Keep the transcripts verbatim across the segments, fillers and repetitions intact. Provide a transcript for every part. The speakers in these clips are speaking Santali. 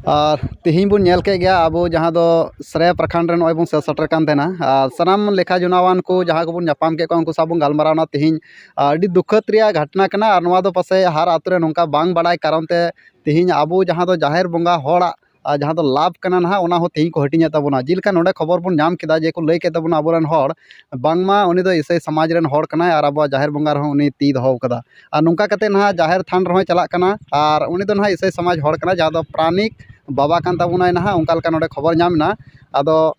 ᱟᱨ ᱛᱮᱦᱮᱧ ᱵᱚᱱ ᱧᱮᱞ ᱠᱮᱫ ᱜᱮᱭᱟ, ᱟᱵᱚ ᱡᱟᱦᱟᱸ ᱫᱚ ᱥᱨᱮᱭᱟ ᱯᱨᱚᱠᱷᱚᱸᱰ ᱨᱮ ᱱᱚᱜᱼᱚᱭ ᱵᱚᱱ ᱥᱮᱴᱮᱨ ᱠᱟᱱ ᱛᱟᱦᱮᱱᱟ᱾ ᱟᱨ ᱥᱟᱱᱟᱢ ᱞᱮᱠᱷᱟ ᱡᱚᱱᱟᱣᱟᱱ ᱠᱚ ᱡᱟᱦᱟᱸ ᱠᱚᱵᱚᱱ ᱧᱟᱯᱟᱢ ᱠᱮᱫ ᱠᱚᱣᱟ, ᱩᱱᱠᱩ ᱥᱟᱶ ᱵᱚᱱ ᱜᱟᱞᱢᱟᱨᱟᱣᱱᱟ᱾ ᱛᱮᱦᱮᱧ ᱟᱹᱰᱤ ᱫᱩᱠᱷᱟᱹᱛ ᱨᱮᱭᱟᱜ ᱜᱷᱚᱴᱚᱱᱟ ᱠᱟᱱᱟ᱾ ᱟᱨ ᱱᱚᱣᱟ ᱫᱚ ᱯᱟᱥᱮᱡ ᱦᱟᱨ ᱟᱹᱛᱩ ᱨᱮ ᱱᱚᱝᱠᱟ ᱵᱟᱝ ᱵᱟᱲᱟᱭ ᱠᱟᱨᱚᱱ ᱛᱮ ᱛᱮᱦᱮᱧ ᱟᱵᱚ ᱡᱟᱦᱟᱸ ᱫᱚ ᱡᱟᱦᱮᱨ ᱵᱚᱸᱜᱟ ᱦᱚᱲᱟᱜ ᱟᱨ ᱡᱟᱦᱟᱸ ᱫᱚ ᱞᱟᱵᱷ ᱠᱟᱱᱟ ᱱᱟᱦᱟᱜ, ᱚᱱᱟ ᱦᱚᱸ ᱛᱮᱦᱮᱧ ᱠᱚ ᱦᱟᱹᱴᱤᱧᱮᱫ ᱛᱟᱵᱚᱱᱟ᱾ ᱡᱮᱞᱮᱠᱟ ᱱᱚᱰᱮ ᱠᱷᱚᱵᱚᱨ ᱵᱚᱱ ᱧᱟᱢ ᱠᱮᱫᱟ ᱡᱮ ᱠᱚ ᱞᱟᱹᱭ ᱠᱮᱫ ᱛᱟᱵᱚᱱᱟ ᱟᱵᱚᱨᱮᱱ ᱦᱚᱲ, ᱵᱟᱝᱢᱟ ᱩᱱᱤ ᱫᱚ ᱤᱥᱟᱹᱭ ᱥᱚᱢᱟᱡᱽ ᱨᱮᱱ ᱦᱚᱲ ᱠᱟᱱᱟᱭ ᱟᱨ ᱟᱵᱚᱣᱟᱜ ᱡᱟᱦᱮᱨ ᱵᱚᱸᱜᱟ ᱨᱮᱦᱚᱸ ᱩᱱᱤ ᱛᱤ ᱫᱚᱦᱚ ᱠᱟᱫᱟ᱾ ᱟᱨ ᱱᱚᱝᱠᱟ ᱠᱟᱛᱮ ᱱᱟᱦᱟᱜ ᱡᱟᱦᱮᱨ ᱛᱷᱟᱱ ᱨᱮᱦᱚᱸᱭ ᱪᱟᱞᱟᱜ ᱠᱟᱱᱟ᱾ ᱟᱨ ᱩᱱᱤ ᱫᱚ ᱱᱟᱦᱟᱜ ᱤᱥᱟᱹᱭ ᱥᱚᱢᱟᱡᱽ ᱦᱚᱲ ᱠᱟᱱᱟᱭ, ᱡᱟᱦᱟᱸ ᱫᱚ ᱯᱟᱨᱟᱱᱤᱠ ᱵᱟᱵᱟ ᱠᱟᱱ ᱛᱟᱵᱚᱱᱟᱭ ᱱᱟᱦᱟᱜ, ᱚᱱᱠᱟ ᱞᱮᱠᱟ ᱱᱚᱰᱮ ᱠᱷᱚᱵᱚᱨ ᱧᱟᱢ ᱮᱱᱟ᱾ ᱟᱫᱚ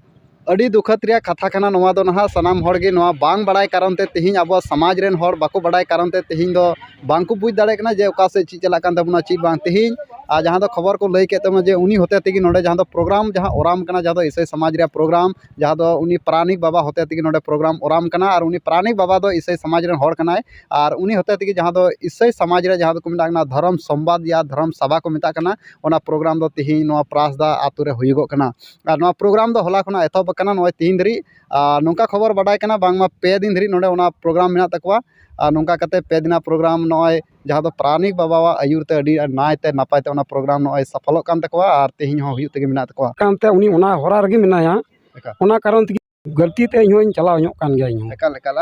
ᱟᱹᱰᱤ ᱫᱩᱠᱷᱟᱹᱛ ᱨᱮᱭᱟᱜ ᱠᱟᱛᱷᱟ ᱠᱟᱱᱟ ᱱᱚᱣᱟ ᱫᱚ ᱱᱟᱦᱟᱜ᱾ ᱥᱟᱱᱟᱢ ᱦᱚᱲ ᱜᱮ ᱱᱚᱣᱟ ᱵᱟᱝ ᱵᱟᱲᱟᱭ ᱠᱟᱨᱚᱱ ᱛᱮ, ᱛᱮᱦᱮᱧ ᱟᱵᱚᱣᱟᱜ ᱥᱚᱢᱟᱡᱽ ᱨᱮᱱ ᱦᱚᱲ ᱵᱟᱠᱚ ᱵᱟᱲᱟᱭ ᱠᱟᱨᱚᱱ ᱛᱮ ᱛᱮᱦᱮᱧ ᱫᱚ ᱵᱟᱝ ᱠᱚ ᱵᱩᱡᱽ ᱫᱟᱲᱮᱭᱟᱜ ᱠᱟᱱᱟ ᱡᱮ ᱚᱠᱟ ᱥᱮᱫ ᱪᱮᱫ ᱪᱟᱞᱟᱜ ᱠᱟᱱ ᱛᱟᱵᱚᱱᱟ, ᱪᱮᱫ ᱵᱟᱝ᱾ ᱛᱮᱦᱮᱧ ᱟᱨ ᱡᱟᱦᱟᱸ ᱫᱚ ᱠᱷᱚᱵᱚᱨ ᱠᱚ ᱞᱟᱹᱭ ᱠᱮᱫ ᱛᱟᱵᱚᱱᱟ ᱡᱮ ᱩᱱᱤ ᱦᱚᱛᱮ ᱛᱮᱜᱮ ᱱᱚᱰᱮ ᱡᱟᱦᱟᱸ ᱫᱚ ᱯᱨᱳᱜᱨᱟᱢ ᱡᱟᱦᱟᱸ ᱚᱨᱟᱢ ᱠᱟᱱᱟ, ᱡᱟᱦᱟᱸ ᱫᱚ ᱤᱥᱟᱹᱭ ᱥᱚᱢᱟᱡᱽ ᱨᱮᱭᱟᱜ ᱯᱨᱳᱜᱨᱟᱢ, ᱡᱟᱦᱟᱸ ᱫᱚ ᱩᱱᱤ ᱯᱟᱨᱟᱱᱤᱠ ᱵᱟᱵᱟ ᱦᱚᱛᱮ ᱛᱮᱜᱮ ᱱᱚᱰᱮ ᱯᱨᱳᱜᱨᱟᱢ ᱚᱨᱟᱢ ᱠᱟᱱᱟ᱾ ᱟᱨ ᱩᱱᱤ ᱯᱟᱨᱟᱱᱤᱠ ᱵᱟᱵᱟ ᱫᱚ ᱤᱥᱟᱹᱭ ᱥᱚᱢᱟᱡᱽ ᱨᱮᱱ ᱦᱚᱲ ᱠᱟᱱᱟᱭ᱾ ᱟᱨ ᱩᱱᱤ ᱦᱚᱛᱮ ᱛᱮᱜᱮ ᱡᱟᱦᱟᱸ ᱫᱚ ᱤᱥᱟᱹᱭ ᱥᱚᱢᱟᱡᱽ ᱨᱮ ᱡᱟᱦᱟᱸ ᱫᱚᱠᱚ ᱢᱮᱛᱟᱜ ᱠᱟᱱᱟ ᱫᱷᱚᱨᱚᱢ ᱥᱚᱢᱵᱟᱫ ᱭᱟ ᱫᱷᱚᱨᱚᱢ ᱥᱟᱵᱷᱟ ᱠᱚ ᱢᱮᱛᱟᱜ ᱠᱟᱱᱟ, ᱚᱱᱟ ᱯᱨᱳᱜᱨᱟᱢ ᱫᱚ ᱛᱮᱦᱮᱧ ᱱᱚᱣᱟ ᱯᱨᱟᱥᱫᱟ ᱟᱛᱳ ᱨᱮ ᱦᱩᱭᱩᱜᱚᱜ ᱠᱟᱱᱟ᱾ ᱟᱨ ᱱᱚᱣᱟ ᱯᱨᱳᱜᱨᱟᱢ ᱫᱚ ᱦᱚᱞᱟ ᱠᱷᱚᱱᱟᱜ ᱮᱛᱚᱦᱚᱵ ᱟᱠᱟᱱᱟ, ᱱᱚᱜᱼᱚᱭ ᱛᱮᱦᱮᱧ ᱫᱷᱟᱹᱨᱤᱡ᱾ ᱟᱨ ᱱᱚᱝᱠᱟ ᱠᱷᱚᱵᱚᱨ ᱵᱟᱰᱟᱭ ᱠᱟᱱᱟ ᱵᱟᱝᱢᱟ ᱯᱮ ᱫᱤᱱ ᱫᱷᱟᱹᱨᱤᱡ ᱱᱚᱰᱮ ᱚᱱᱟ ᱯᱨᱳᱜᱨᱟᱢ ᱢᱮᱱᱟᱜ ᱛᱟᱠᱚᱣᱟ᱾ ᱟᱨ ᱱᱚᱝᱠᱟ ᱠᱟᱛᱮ ᱯᱮ ᱫᱤᱱᱟᱜ ᱯᱨᱳᱜᱨᱟᱢ ᱱᱚᱜᱼᱚᱭ ᱡᱟᱦᱟᱸ ᱫᱚ ᱯᱟᱨᱟᱱᱤᱠ ᱵᱟᱵᱟᱣᱟᱜ ᱟᱹᱭᱩᱨ ᱛᱮ ᱟᱹᱰᱤ ᱱᱟᱭ ᱛᱮ ᱱᱟᱯᱟᱭ ᱛᱮ ᱚᱱᱟ ᱯᱨᱳᱜᱨᱟᱢ ᱱᱚᱜᱼᱚᱭ ᱥᱟᱯᱷᱚᱞᱚᱜ ᱠᱟᱱ ᱛᱟᱠᱚᱣᱟ ᱟᱨ ᱛᱮᱦᱮᱧ ᱦᱚᱸ ᱦᱩᱭᱩᱜ ᱛᱮᱜᱮ ᱢᱮᱱᱟᱜ ᱛᱟᱠᱚᱣᱟ᱾ ᱠᱟᱱᱛᱮ ᱩᱱᱤ ᱚᱱᱟ ᱦᱚᱨᱟ ᱨᱮᱜᱮ ᱢᱮᱱᱟᱭᱟ᱾ ᱮᱠᱟᱞ᱾ ᱚᱱᱟ ᱠᱟᱨᱚᱱ ᱛᱮᱜᱮ ᱜᱟᱹᱞᱛᱤ ᱛᱮ ᱤᱧ ᱦᱚᱸᱧ ᱪᱟᱞᱟᱣ ᱧᱚᱜ ᱠᱟᱱ ᱜᱮᱭᱟ, ᱤᱧ ᱦᱚᱸ᱾ ᱮᱠᱟᱞ, ᱮᱠᱟᱞ᱾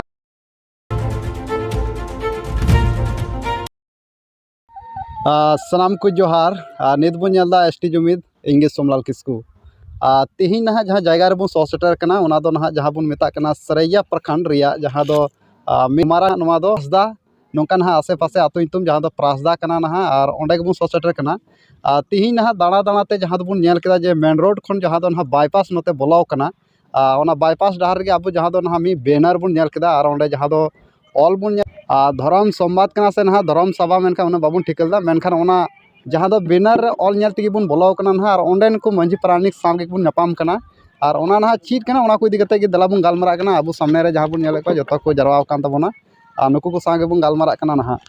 ᱟᱨ ᱥᱟᱱᱟᱢ ᱠᱚ ᱡᱚᱦᱟᱨ᱾ ᱟᱨ ᱱᱤᱛ ᱵᱚᱱ ᱧᱮᱞ ᱮᱫᱟ ᱮᱥ ᱴᱤ ᱡᱩᱢᱤᱫ, ᱤᱧ ᱜᱮ ᱥᱳᱢᱞᱟᱞ ᱠᱤᱥᱠᱩ᱾ ᱟᱨ ᱛᱮᱦᱮᱧ ᱱᱟᱦᱟᱜ ᱡᱟᱦᱟᱸ ᱡᱟᱭᱜᱟ ᱨᱮᱵᱚᱱ ᱥᱚᱦᱚᱨ ᱥᱮᱴᱮᱨ ᱠᱟᱱᱟ, ᱚᱱᱟ ᱫᱚ ᱱᱟᱦᱟᱜ ᱡᱟᱦᱟᱸ ᱵᱚᱱ ᱢᱮᱛᱟᱜ ᱠᱟᱱᱟ ᱥᱟᱨᱟᱭᱟ ᱯᱨᱚᱠᱷᱚᱸᱰ ᱨᱮᱭᱟᱜ, ᱡᱟᱦᱟᱸ ᱫᱚ, ᱟᱨ, ᱢᱤᱫ ᱢᱟᱨᱟᱝ ᱱᱚᱣᱟ ᱫᱚ ᱦᱟᱸᱥᱫᱟ, ᱱᱚᱝᱠᱟ ᱱᱟᱦᱟᱜ ᱟᱥᱮ ᱯᱟᱥᱮ ᱟᱹᱛᱩ ᱧᱩᱛᱩᱢ, ᱡᱟᱦᱟᱸ ᱫᱚ ᱯᱨᱟᱥᱫᱟ ᱠᱟᱱᱟ ᱱᱟᱦᱟᱜ, ᱟᱨ ᱚᱸᱰᱮ ᱜᱮᱵᱚᱱ ᱥᱚᱦᱚᱨ ᱥᱮᱴᱮᱨ ᱠᱟᱱᱟ᱾ ᱟᱨ ᱛᱮᱦᱮᱧ ᱱᱟᱦᱟᱜ ᱫᱟᱬᱟ ᱫᱟᱬᱟ ᱛᱮ ᱡᱟᱦᱟᱸ ᱫᱚᱵᱚᱱ ᱧᱮᱞ ᱠᱮᱫᱟ ᱡᱮ ᱢᱮᱱ ᱨᱳᱰ ᱠᱷᱚᱱ ᱡᱟᱦᱟᱸ ᱫᱚ ᱱᱟᱦᱟᱜ ᱵᱟᱭᱯᱟᱥ ᱱᱚᱛᱮ ᱵᱚᱞᱚ ᱠᱟᱱᱟ, ᱟᱨ ᱚᱱᱟ ᱵᱟᱭᱯᱟᱥ ᱰᱟᱦᱟᱨ ᱨᱮᱜᱮ ᱟᱵᱚ ᱡᱟᱦᱟᱸ ᱫᱚ ᱱᱟᱦᱟᱜ ᱢᱤᱫ ᱵᱮᱱᱟᱨ ᱵᱚᱱ ᱧᱮᱞ ᱠᱮᱫᱟ, ᱟᱨ ᱚᱸᱰᱮ ᱡᱟᱦᱟᱸ ᱫᱚ ᱚᱞ ᱵᱚᱱ ᱧᱮᱞ, ᱟᱨ ᱫᱷᱚᱨᱚᱢ ᱥᱚᱢᱵᱟᱫ ᱠᱟᱱᱟ ᱥᱮ ᱱᱟᱦᱟᱜ ᱫᱷᱚᱨᱚᱢ ᱥᱟᱵᱷᱟ, ᱢᱮᱱᱠᱷᱟᱱ ᱩᱱᱟᱹᱜ ᱵᱟᱵᱚᱱ ᱴᱷᱤᱠᱟᱹ ᱞᱮᱫᱟ, ᱢᱮᱱᱠᱷᱟᱱ ᱚᱱᱟ ᱡᱟᱦᱟᱸ ᱫᱚ ᱵᱮᱱᱟᱨ ᱨᱮ ᱚᱞ ᱧᱮᱞ ᱛᱮᱜᱮ ᱵᱚᱱ ᱵᱚᱞᱚ ᱠᱟᱱᱟ ᱱᱟᱦᱟᱜ, ᱟᱨ ᱚᱸᱰᱮᱱ ᱠᱚ ᱢᱟᱹᱡᱷᱤ ᱯᱟᱨᱟᱱᱤᱠ ᱥᱟᱶ ᱜᱮᱵᱚᱱ ᱧᱟᱯᱟᱢ ᱠᱟᱱᱟ᱾ ᱟᱨ ᱚᱱᱟ ᱱᱟᱦᱟᱜ ᱪᱮᱫ ᱠᱟᱱᱟ, ᱚᱱᱟ ᱠᱚ ᱤᱫᱤ ᱠᱟᱛᱮ ᱜᱮ ᱫᱮᱞᱟ ᱵᱚᱱ ᱜᱟᱞᱢᱟᱨᱟᱜ ᱠᱟᱱᱟ᱾ ᱟᱵᱚ ᱥᱟᱢᱱᱮ ᱨᱮ ᱡᱟᱦᱟᱸ ᱵᱚᱱ ᱧᱮᱞᱮᱫ ᱠᱚᱣᱟ, ᱡᱚᱛᱚ ᱠᱚ ᱡᱟᱨᱣᱟ ᱟᱠᱟᱱ ᱛᱟᱵᱚᱱᱟ, ᱟᱨ ᱱᱩᱠᱩ ᱠᱚ ᱥᱟᱶ ᱜᱮᱵᱚᱱ ᱜᱟᱞᱢᱟᱨᱟᱜ ᱠᱟᱱᱟ ᱱᱟᱦᱟᱜ᱾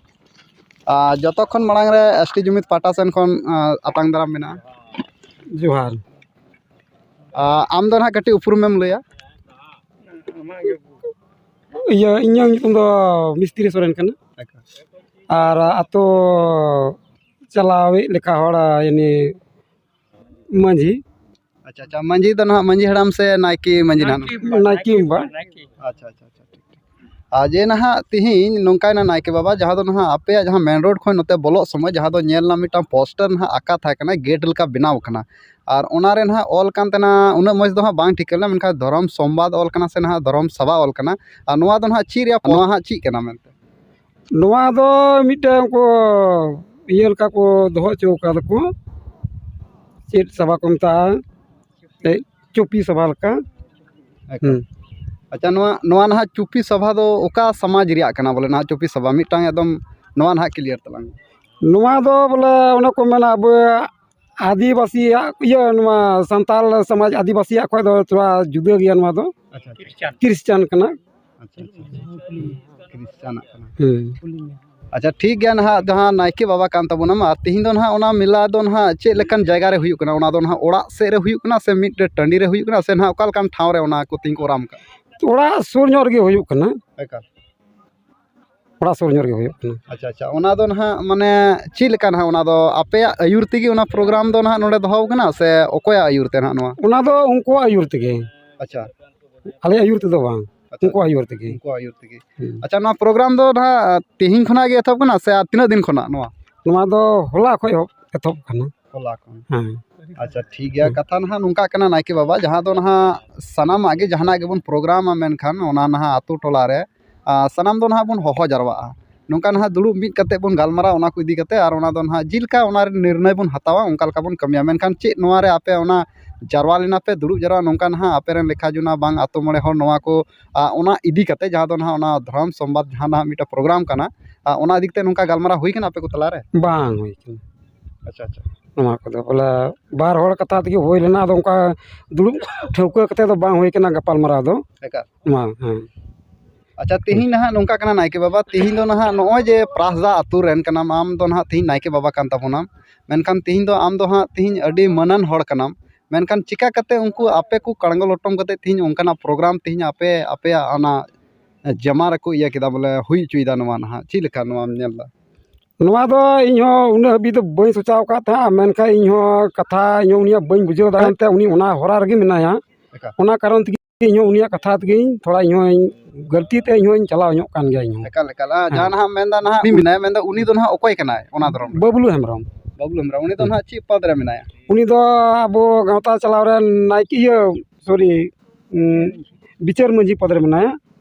ᱟᱨ ᱡᱚᱛᱚ ᱠᱷᱚᱱ ᱢᱟᱲᱟᱝ ᱨᱮ ᱮᱥ ᱴᱤ ᱡᱩᱢᱤᱫ ᱯᱟᱦᱴᱟ ᱥᱮᱱ ᱠᱷᱚᱱ, ᱟᱸ, ᱟᱛᱟᱝ ᱫᱟᱨᱟᱢ ᱢᱮᱱᱟᱜᱼᱟ᱾ ᱡᱚᱦᱟᱨ᱾ ᱟᱸ, ᱟᱢ ᱫᱚ ᱱᱟᱦᱟᱜ ᱠᱟᱹᱴᱤᱡ ᱩᱯᱨᱩᱢᱮᱢ ᱞᱟᱹᱭᱟ? ᱤᱭᱟᱹ, ᱤᱧᱟᱹᱜ ᱧᱩᱛᱩᱢ ᱫᱚ ᱢᱤᱥᱛᱨᱤ ᱥᱚᱨᱮᱱ ᱠᱟᱱᱟ᱾ ᱟᱪᱪᱷᱟ᱾ ᱟᱨ ᱟᱛᱳ ᱪᱟᱞᱟᱣᱤᱡ ᱞᱮᱠᱟ ᱦᱚᱲ, ᱭᱟᱱᱤ, ᱢᱟᱹᱡᱷᱤ᱾ ᱟᱪᱪᱷᱟ, ᱟᱪᱪᱷᱟ, ᱢᱟᱹᱡᱷᱤ ᱫᱚ ᱱᱟᱦᱟᱜ ᱢᱟᱹᱡᱷᱤ ᱦᱟᱲᱟᱢ ᱥᱮ ᱱᱟᱭᱠᱮ ᱢᱟᱹᱡᱷᱤ ᱱᱟᱦᱟᱜ? ᱱᱟᱭᱠᱮ ᱵᱟᱵᱟ᱾ ᱟᱪᱪᱷᱟ, ᱟᱪᱪᱷᱟ, ᱟᱪᱪᱷᱟ, ᱴᱷᱤᱠ, ᱴᱷᱤᱠ᱾ ᱟᱨ ᱡᱮ ᱱᱟᱦᱟᱜ ᱛᱤᱦᱤᱧ ᱱᱚᱝᱠᱟᱭᱮᱱᱟ ᱱᱟᱭᱠᱮ ᱵᱟᱵᱟ, ᱡᱟᱦᱟᱸ ᱫᱚ ᱱᱟᱦᱟᱜ ᱟᱯᱮᱭᱟᱜ ᱡᱟᱦᱟᱸ ᱢᱮᱱ ᱨᱳᱰ ᱠᱷᱚᱱ ᱱᱚᱛᱮ ᱵᱚᱞᱚᱜ ᱥᱚᱢᱚᱭ ᱡᱟᱦᱟᱸ ᱫᱚ ᱧᱮᱞ ᱮᱱᱟ ᱢᱤᱫᱴᱟᱝ ᱯᱳᱥᱴᱟᱨ ᱱᱟᱦᱟᱜ ᱟᱸᱠᱟ ᱛᱟᱦᱮᱸ ᱠᱟᱱᱟ, ᱜᱮᱴ ᱞᱮᱠᱟ ᱵᱮᱱᱟᱣ ᱠᱟᱱᱟ, ᱟᱨ ᱚᱱᱟ ᱨᱮ ᱱᱟᱦᱟᱜ ᱚᱞ ᱠᱟᱱ ᱛᱟᱦᱮᱱᱟ, ᱩᱱᱟᱹᱜ ᱢᱚᱡᱽ ᱫᱚ ᱦᱟᱸᱜ ᱵᱟᱝ ᱴᱷᱤᱠᱟᱹ ᱞᱮᱱᱟ, ᱢᱮᱱᱠᱷᱟᱱ ᱫᱷᱚᱨᱚᱢ ᱥᱚᱢᱵᱟᱫ ᱚᱞ ᱠᱟᱱᱟ ᱥᱮ ᱱᱟᱦᱟᱜ ᱫᱷᱚᱨᱚᱢ ᱥᱟᱵᱷᱟ ᱚᱞ ᱠᱟᱱᱟ, ᱟᱨ ᱱᱚᱣᱟ ᱫᱚ ᱱᱟᱦᱟᱜ ᱪᱮᱫ ᱨᱮᱭᱟᱜ, ᱱᱚᱣᱟ ᱦᱟᱸᱜ ᱪᱮᱫ ᱠᱟᱱᱟ ᱢᱮᱱᱛᱮ? ᱱᱚᱣᱟ ᱫᱚ ᱢᱤᱫᱴᱟᱝ ᱠᱚ ᱤᱭᱟᱹ ᱞᱮᱠᱟ ᱠᱚ ᱫᱚᱦᱚ ᱦᱚᱪᱚ ᱠᱟᱫᱟ ᱠᱚ, ᱪᱮᱫ ᱥᱟᱵᱷᱟ ᱠᱚ ᱢᱮᱛᱟᱜᱼᱟ, ᱮᱭ ᱪᱩᱯᱤ ᱥᱟᱵᱷᱟ ᱞᱮᱠᱟ᱾ ᱮᱠᱟᱞ᱾ ᱦᱩᱸ᱾ ᱟᱪᱪᱷᱟ, ᱱᱚᱣᱟ, ᱱᱚᱣᱟ ᱱᱟᱦᱟᱜ ᱪᱩᱯᱤ ᱥᱟᱵᱷᱟ ᱫᱚ ᱚᱠᱟ ᱥᱚᱢᱟᱡᱽ ᱨᱮᱭᱟᱜ ᱠᱟᱱᱟ? ᱵᱚᱞᱮ, ᱱᱟᱦᱟᱜ ᱪᱩᱯᱤ ᱥᱟᱵᱷᱟ ᱢᱤᱫᱴᱟᱝ ᱮᱠᱫᱚᱢ ᱱᱚᱣᱟ ᱱᱟᱦᱟᱜ ᱠᱞᱤᱭᱟᱨ ᱛᱟᱞᱟᱝ ᱢᱮ᱾ ᱱᱚᱣᱟ ᱫᱚ ᱵᱚᱞᱮ ᱚᱱᱮ ᱠᱚ ᱢᱮᱱᱟ ᱟᱵᱚᱣᱟᱜ ᱟᱹᱫᱤᱵᱟᱹᱥᱤᱭᱟᱜ ᱤᱭᱟᱹ, ᱱᱚᱣᱟ ᱥᱟᱱᱛᱟᱲ ᱥᱚᱢᱟᱡᱽ ᱟᱹᱫᱤᱵᱟᱹᱥᱤᱭᱟᱜ ᱠᱷᱚᱱ ᱫᱚ ᱛᱷᱚᱲᱟ ᱡᱩᱫᱟᱹ ᱜᱮᱭᱟ ᱱᱚᱣᱟ ᱫᱚ᱾ ᱟᱪᱪᱷᱟ, ᱟᱪᱪᱷᱟ᱾ ᱠᱷᱨᱤᱥᱪᱟᱱ ᱠᱟᱱᱟ᱾ ᱟᱪᱪᱷᱟ, ᱟᱪᱪᱷᱟ, ᱟᱪᱪᱷᱟ᱾ ᱠᱷᱨᱤᱥᱪᱟᱱᱟᱜ ᱠᱟᱱᱟ᱾ ᱦᱮᱸ᱾ ᱟᱪᱪᱷᱟ, ᱴᱷᱤᱠ ᱜᱮᱭᱟ, ᱱᱟᱦᱟᱜ ᱡᱟᱦᱟᱸ ᱱᱟᱭᱠᱮ ᱵᱟᱵᱟ ᱠᱟᱱ ᱛᱟᱵᱚᱱᱟᱢ, ᱟᱨ ᱛᱤᱦᱤᱧ ᱫᱚ ᱱᱟᱦᱟᱜ ᱚᱱᱟ ᱢᱮᱞᱟ ᱫᱚ ᱱᱟᱦᱟᱜ ᱪᱮᱫ ᱞᱮᱠᱟᱱ ᱡᱟᱭᱜᱟ ᱨᱮ ᱦᱩᱭᱩᱜ ᱠᱟᱱᱟ? ᱚᱱᱟ ᱫᱚ ᱱᱟᱦᱟᱜ ᱚᱲᱟᱜ ᱥᱮᱫ ᱨᱮ ᱦᱩᱭᱩᱜ ᱠᱟᱱᱟ ᱥᱮ ᱢᱤᱫᱴᱮᱱ ᱴᱟᱺᱰᱤ ᱨᱮ ᱦᱩᱭᱩᱜ ᱠᱟᱱᱟ ᱥᱮ ᱱᱟᱦᱟᱜ ᱚᱠᱟ ᱞᱮᱠᱟᱱ ᱴᱷᱟᱶ ᱨᱮ ᱚᱱᱟ ᱠᱚ ᱛᱤᱧ ᱠᱚᱨᱟᱣ ᱠᱟᱜ? ᱚᱲᱟᱜ ᱥᱩᱨ ᱧᱚᱜ ᱨᱮᱜᱮ ᱦᱩᱭᱩᱜ ᱠᱟᱱᱟ᱾ ᱮᱠᱟᱞ᱾ ᱚᱲᱟᱜ ᱥᱩᱨ ᱧᱚᱜ ᱨᱮᱜᱮ ᱦᱩᱭᱩᱜ ᱠᱟᱱᱟ᱾ ᱟᱪᱪᱷᱟ, ᱟᱪᱪᱷᱟ, ᱚᱱᱟ ᱫᱚ ᱱᱟᱦᱟᱜ ᱢᱟᱱᱮ ᱪᱮᱫ ᱞᱮᱠᱟ ᱱᱟᱦᱟᱜ, ᱚᱱᱟ ᱫᱚ ᱟᱯᱮᱭᱟᱜ ᱟᱹᱭᱩᱨ ᱛᱮᱜᱮ ᱚᱱᱟ ᱯᱨᱳᱜᱨᱟᱢ ᱫᱚ ᱱᱟᱦᱟᱜ ᱱᱚᱰᱮ ᱫᱚᱦᱚ ᱠᱟᱱᱟ ᱥᱮ ᱚᱠᱚᱭᱟᱜ ᱟᱹᱭᱩᱨ ᱛᱮ ᱱᱟᱦᱟᱜ ᱱᱚᱣᱟ? ᱚᱱᱟ ᱫᱚ ᱩᱱᱠᱩᱣᱟᱜ ᱟᱹᱭᱩᱨ ᱛᱮᱜᱮ᱾ ᱟᱪᱪᱷᱟ᱾ ᱟᱞᱮᱭᱟᱜ ᱟᱹᱭᱩᱨ ᱛᱮᱫᱚ ᱵᱟᱝ, ᱟᱪᱪᱷᱟ, ᱩᱱᱠᱩᱣᱟᱜ ᱟᱹᱭᱩᱨ ᱛᱮᱜᱮ᱾ ᱩᱱᱠᱩᱣᱟᱜ ᱟᱹᱭᱩᱨ ᱛᱮᱜᱮ᱾ ᱦᱩᱸ᱾ ᱟᱪᱪᱷᱟ, ᱱᱚᱣᱟ ᱯᱨᱳᱜᱨᱟᱢ ᱫᱚ ᱱᱟᱦᱟᱜ ᱛᱮᱦᱮᱧ ᱠᱷᱚᱱᱟᱜ ᱜᱮ ᱮᱛᱚᱦᱚᱵ ᱠᱟᱱᱟ ᱥᱮ ᱟᱨ ᱛᱤᱱᱟᱹᱜ ᱫᱤᱱ ᱠᱷᱚᱱᱟᱜ ᱱᱚᱣᱟ? ᱱᱚᱣᱟ ᱫᱚ ᱦᱚᱞᱟ ᱠᱷᱚᱡ ᱮᱦᱚᱵ, ᱮᱛᱚᱦᱚᱵ ᱠᱟᱱᱟ᱾ ᱦᱚᱞᱟ ᱠᱷᱚᱱ᱾ ᱦᱮᱸ᱾ ᱟᱪᱪᱷᱟ, ᱴᱷᱤᱠ ᱜᱮᱭᱟ᱾ ᱦᱮᱸ᱾ ᱠᱟᱛᱷᱟ ᱱᱟᱦᱟᱜ ᱱᱚᱝᱠᱟ ᱠᱟᱱᱟ, ᱱᱟᱭᱠᱮ ᱵᱟᱵᱟ, ᱡᱟᱦᱟᱸ ᱫᱚ ᱱᱟᱦᱟᱜ ᱥᱟᱱᱟᱢᱟᱜ ᱜᱮ, ᱡᱟᱦᱟᱱᱟᱜ ᱜᱮᱵᱚᱱ ᱯᱨᱳᱜᱨᱟᱢᱟ, ᱢᱮᱱᱠᱷᱟᱱ ᱚᱱᱟ ᱱᱟᱦᱟᱜ ᱟᱛᱳ ᱴᱚᱞᱟ ᱨᱮ, ᱟ, ᱥᱟᱱᱟᱢ ᱫᱚ ᱱᱟᱦᱟᱜ ᱵᱚᱱ ᱦᱚᱦᱚ ᱡᱟᱨᱣᱟᱜᱼᱟ᱾ ᱱᱚᱝᱠᱟ ᱱᱟᱦᱟᱜ ᱫᱩᱲᱩᱵ ᱢᱤᱫ ᱠᱟᱛᱮ ᱵᱚᱱ ᱜᱟᱞᱢᱟᱨᱟᱣᱟ ᱚᱱᱟ ᱠᱚ ᱤᱫᱤ ᱠᱟᱛᱮ, ᱟᱨ ᱚᱱᱟ ᱫᱚ ᱱᱟᱦᱟᱜ ᱪᱮᱫ ᱞᱮᱠᱟ ᱚᱱᱟ ᱨᱮ ᱱᱤᱨᱱᱚᱭ ᱵᱚᱱ ᱦᱟᱛᱟᱣᱟ, ᱚᱱᱠᱟ ᱞᱮᱠᱟ ᱵᱚᱱ ᱠᱟᱹᱢᱤᱭᱟ᱾ ᱢᱮᱱᱠᱷᱟᱱ ᱪᱮᱫ ᱱᱚᱣᱟ ᱨᱮ ᱟᱯᱮ ᱚᱱᱟ ᱡᱟᱨᱣᱟ ᱞᱮᱱᱟ ᱯᱮ, ᱫᱩᱲᱩᱵ ᱡᱟᱨᱣᱟ, ᱱᱚᱝᱠᱟ ᱱᱟᱦᱟᱜ ᱟᱯᱮ ᱨᱮᱱ ᱞᱮᱠᱷᱟ ᱡᱚᱱᱟ ᱵᱟᱝ ᱟᱛᱳ ᱢᱚᱬᱮ ᱦᱚᱲ ᱱᱚᱣᱟ ᱠᱚ, ᱟ, ᱚᱱᱟ ᱤᱫᱤ ᱠᱟᱛᱮ, ᱡᱟᱦᱟᱸ ᱫᱚ ᱱᱟᱦᱟᱜ ᱚᱱᱟ ᱫᱷᱚᱨᱚᱢ ᱥᱚᱢᱵᱟᱫ ᱡᱟᱦᱟᱸ ᱱᱟᱦᱟᱜ ᱢᱤᱫᱴᱮᱱ ᱯᱨᱳᱜᱨᱟᱢ ᱠᱟᱱᱟ, ᱟ, ᱚᱱᱟ ᱤᱫᱤ ᱠᱟᱛᱮ ᱱᱚᱝᱠᱟ ᱜᱟᱞᱢᱟᱨᱟᱣ ᱦᱩᱭ ᱠᱟᱱᱟ ᱟᱯᱮ ᱠᱚ ᱛᱟᱞᱟᱨᱮ? ᱵᱟᱝ ᱦᱩᱭ ᱠᱟᱱᱟ᱾ ᱟᱪᱪᱷᱟ, ᱟᱪᱪᱷᱟ᱾ ᱱᱚᱣᱟ ᱠᱚᱫᱚ ᱵᱚᱞᱮ ᱵᱟᱨ ᱦᱚᱲ ᱠᱟᱛᱷᱟ ᱛᱮᱜᱮ ᱦᱩᱭ ᱞᱮᱱᱟ, ᱟᱫᱚ ᱚᱱᱠᱟ ᱫᱩᱲᱩᱵ ᱴᱷᱟᱹᱣᱠᱟᱹ ᱠᱟᱛᱮ ᱫᱚ ᱵᱟᱝ ᱦᱩᱭ ᱠᱟᱱᱟ ᱜᱟᱯᱟᱞᱢᱟᱨᱟᱣ ᱫᱚ᱾ ᱮᱠᱟᱞ᱾ ᱢᱟ, ᱦᱮᱸ᱾ ᱟᱪᱪᱷᱟ, ᱛᱤᱦᱤᱧ ᱱᱟᱦᱟᱜ ᱱᱚᱝᱠᱟ ᱠᱟᱱᱟ ᱱᱟᱭᱠᱮ ᱵᱟᱵᱟ, ᱛᱤᱦᱤᱧ ᱫᱚ ᱱᱟᱦᱟᱜ ᱱᱚᱜᱼᱚᱭ ᱡᱮ ᱯᱨᱟᱥᱫᱟ ᱟᱛᱳ ᱨᱮᱱ ᱠᱟᱱᱟᱢ, ᱟᱢ ᱫᱚ ᱱᱟᱦᱟᱜ ᱛᱤᱦᱤᱧ ᱱᱟᱭᱠᱮ ᱵᱟᱵᱟ ᱠᱟᱱ ᱛᱟᱵᱚᱱᱟᱢ, ᱢᱮᱱᱠᱷᱟᱱ ᱛᱤᱦᱤᱧ ᱫᱚ ᱟᱢ ᱫᱚ ᱦᱟᱸᱜ ᱛᱤᱦᱤᱧ ᱟᱹᱰᱤ ᱢᱟᱹᱱᱟᱱ ᱦᱚᱲ ᱠᱟᱱᱟᱢ, ᱢᱮᱱᱠᱷᱟᱱ ᱪᱤᱠᱟ ᱠᱟᱛᱮ ᱩᱱᱠᱩ ᱟᱯᱮ ᱠᱚ ᱠᱟᱲᱜᱚ ᱞᱚᱴᱚᱢ ᱠᱟᱛᱮ ᱛᱤᱦᱤᱧ ᱚᱱᱠᱟᱱᱟᱜ ᱯᱨᱳᱜᱨᱟᱢ ᱛᱤᱦᱤᱧ ᱟᱯᱮ, ᱟᱯᱮᱭᱟᱜ ᱚᱱᱟ ᱡᱟᱢᱟ ᱨᱮᱠᱚ ᱤᱭᱟᱹ ᱠᱮᱫᱟ, ᱵᱚᱞᱮ ᱦᱩᱭ ᱦᱚᱪᱚᱭᱮᱫᱟ ᱱᱚᱣᱟ ᱱᱟᱦᱟᱜ, ᱪᱮᱫ ᱞᱮᱠᱟ ᱱᱚᱣᱟᱢ ᱧᱮᱞ ᱮᱫᱟ? ᱱᱚᱣᱟ ᱫᱚ ᱤᱧ ᱦᱚᱸ ᱩᱱᱟᱹᱜ ᱦᱟᱹᱵᱤᱡ ᱫᱚ ᱵᱟᱹᱧ ᱥᱚᱪᱟᱣ ᱟᱠᱟᱫ ᱛᱟᱦᱮᱸᱫ, ᱢᱮᱱᱠᱷᱟᱱ ᱤᱧ ᱦᱚᱸ ᱠᱟᱛᱷᱟ ᱤᱧ ᱦᱚᱸ ᱩᱱᱤᱭᱟᱜ ᱵᱟᱹᱧ ᱵᱩᱡᱷᱟᱹᱣ ᱫᱟᱲᱮᱭᱟᱜ ᱛᱮ ᱩᱱᱤ ᱚᱱᱟ ᱦᱚᱨᱟ ᱨᱮᱜᱮ ᱢᱮᱱᱟᱭᱟ᱾ ᱮᱠᱟᱞ᱾ ᱚᱱᱟ ᱠᱟᱨᱚᱱ ᱛᱮᱜᱮ ᱤᱧ ᱦᱚᱸ ᱩᱱᱤᱭᱟᱜ ᱠᱟᱛᱷᱟ ᱛᱮᱜᱮ ᱛᱷᱚᱲᱟ ᱤᱧ ᱦᱚᱸ ᱜᱟᱹᱞᱛᱤ ᱛᱮ ᱤᱧ ᱦᱚᱸᱧ ᱪᱟᱞᱟᱣ ᱧᱚᱜ ᱠᱟᱱ ᱜᱮᱭᱟ ᱤᱧ ᱦᱚᱸ᱾ ᱮᱠᱟᱞ, ᱮᱠᱟᱞ᱾ ᱟᱨ ᱦᱮᱸ᱾ ᱡᱟᱦᱟᱸ ᱱᱟᱦᱟᱜ ᱢᱮᱱᱫᱟ ᱱᱟᱦᱟᱜ ᱩᱱᱤ ᱢᱮᱱᱟᱭᱟ, ᱢᱮᱱᱫᱟ ᱩᱱᱤ ᱫᱚ ᱱᱟᱦᱟᱜ ᱚᱠᱚᱭ ᱠᱟᱱᱟᱭ ᱚᱱᱟ ᱫᱷᱚᱨᱚᱢ ᱨᱮ? ᱵᱟᱹᱵᱞᱩ ᱦᱮᱢᱵᱨᱚᱢ᱾ ᱵᱟᱹᱵᱞᱩ ᱦᱮᱢᱵᱨᱚᱢ, ᱩᱱᱤ ᱫᱚ ᱦᱮᱸ᱾ ᱱᱟᱦᱟᱜ ᱪᱮᱫ ᱯᱚᱫᱽ ᱨᱮ ᱢᱮᱱᱟᱭᱟ? ᱩᱱᱤ ᱫᱚ ᱟᱵᱚ ᱜᱟᱶᱛᱟ ᱪᱟᱞᱟᱣ ᱨᱮᱱ ᱱᱟᱭᱠᱮ, ᱤᱭᱟᱹ, ᱥᱚᱨᱤ, ᱩᱸ, ᱵᱤᱪᱟᱹᱨ ᱢᱟᱹᱡᱷᱤ ᱯᱚᱫᱽ ᱨᱮ ᱢᱮᱱᱟᱭᱟ᱾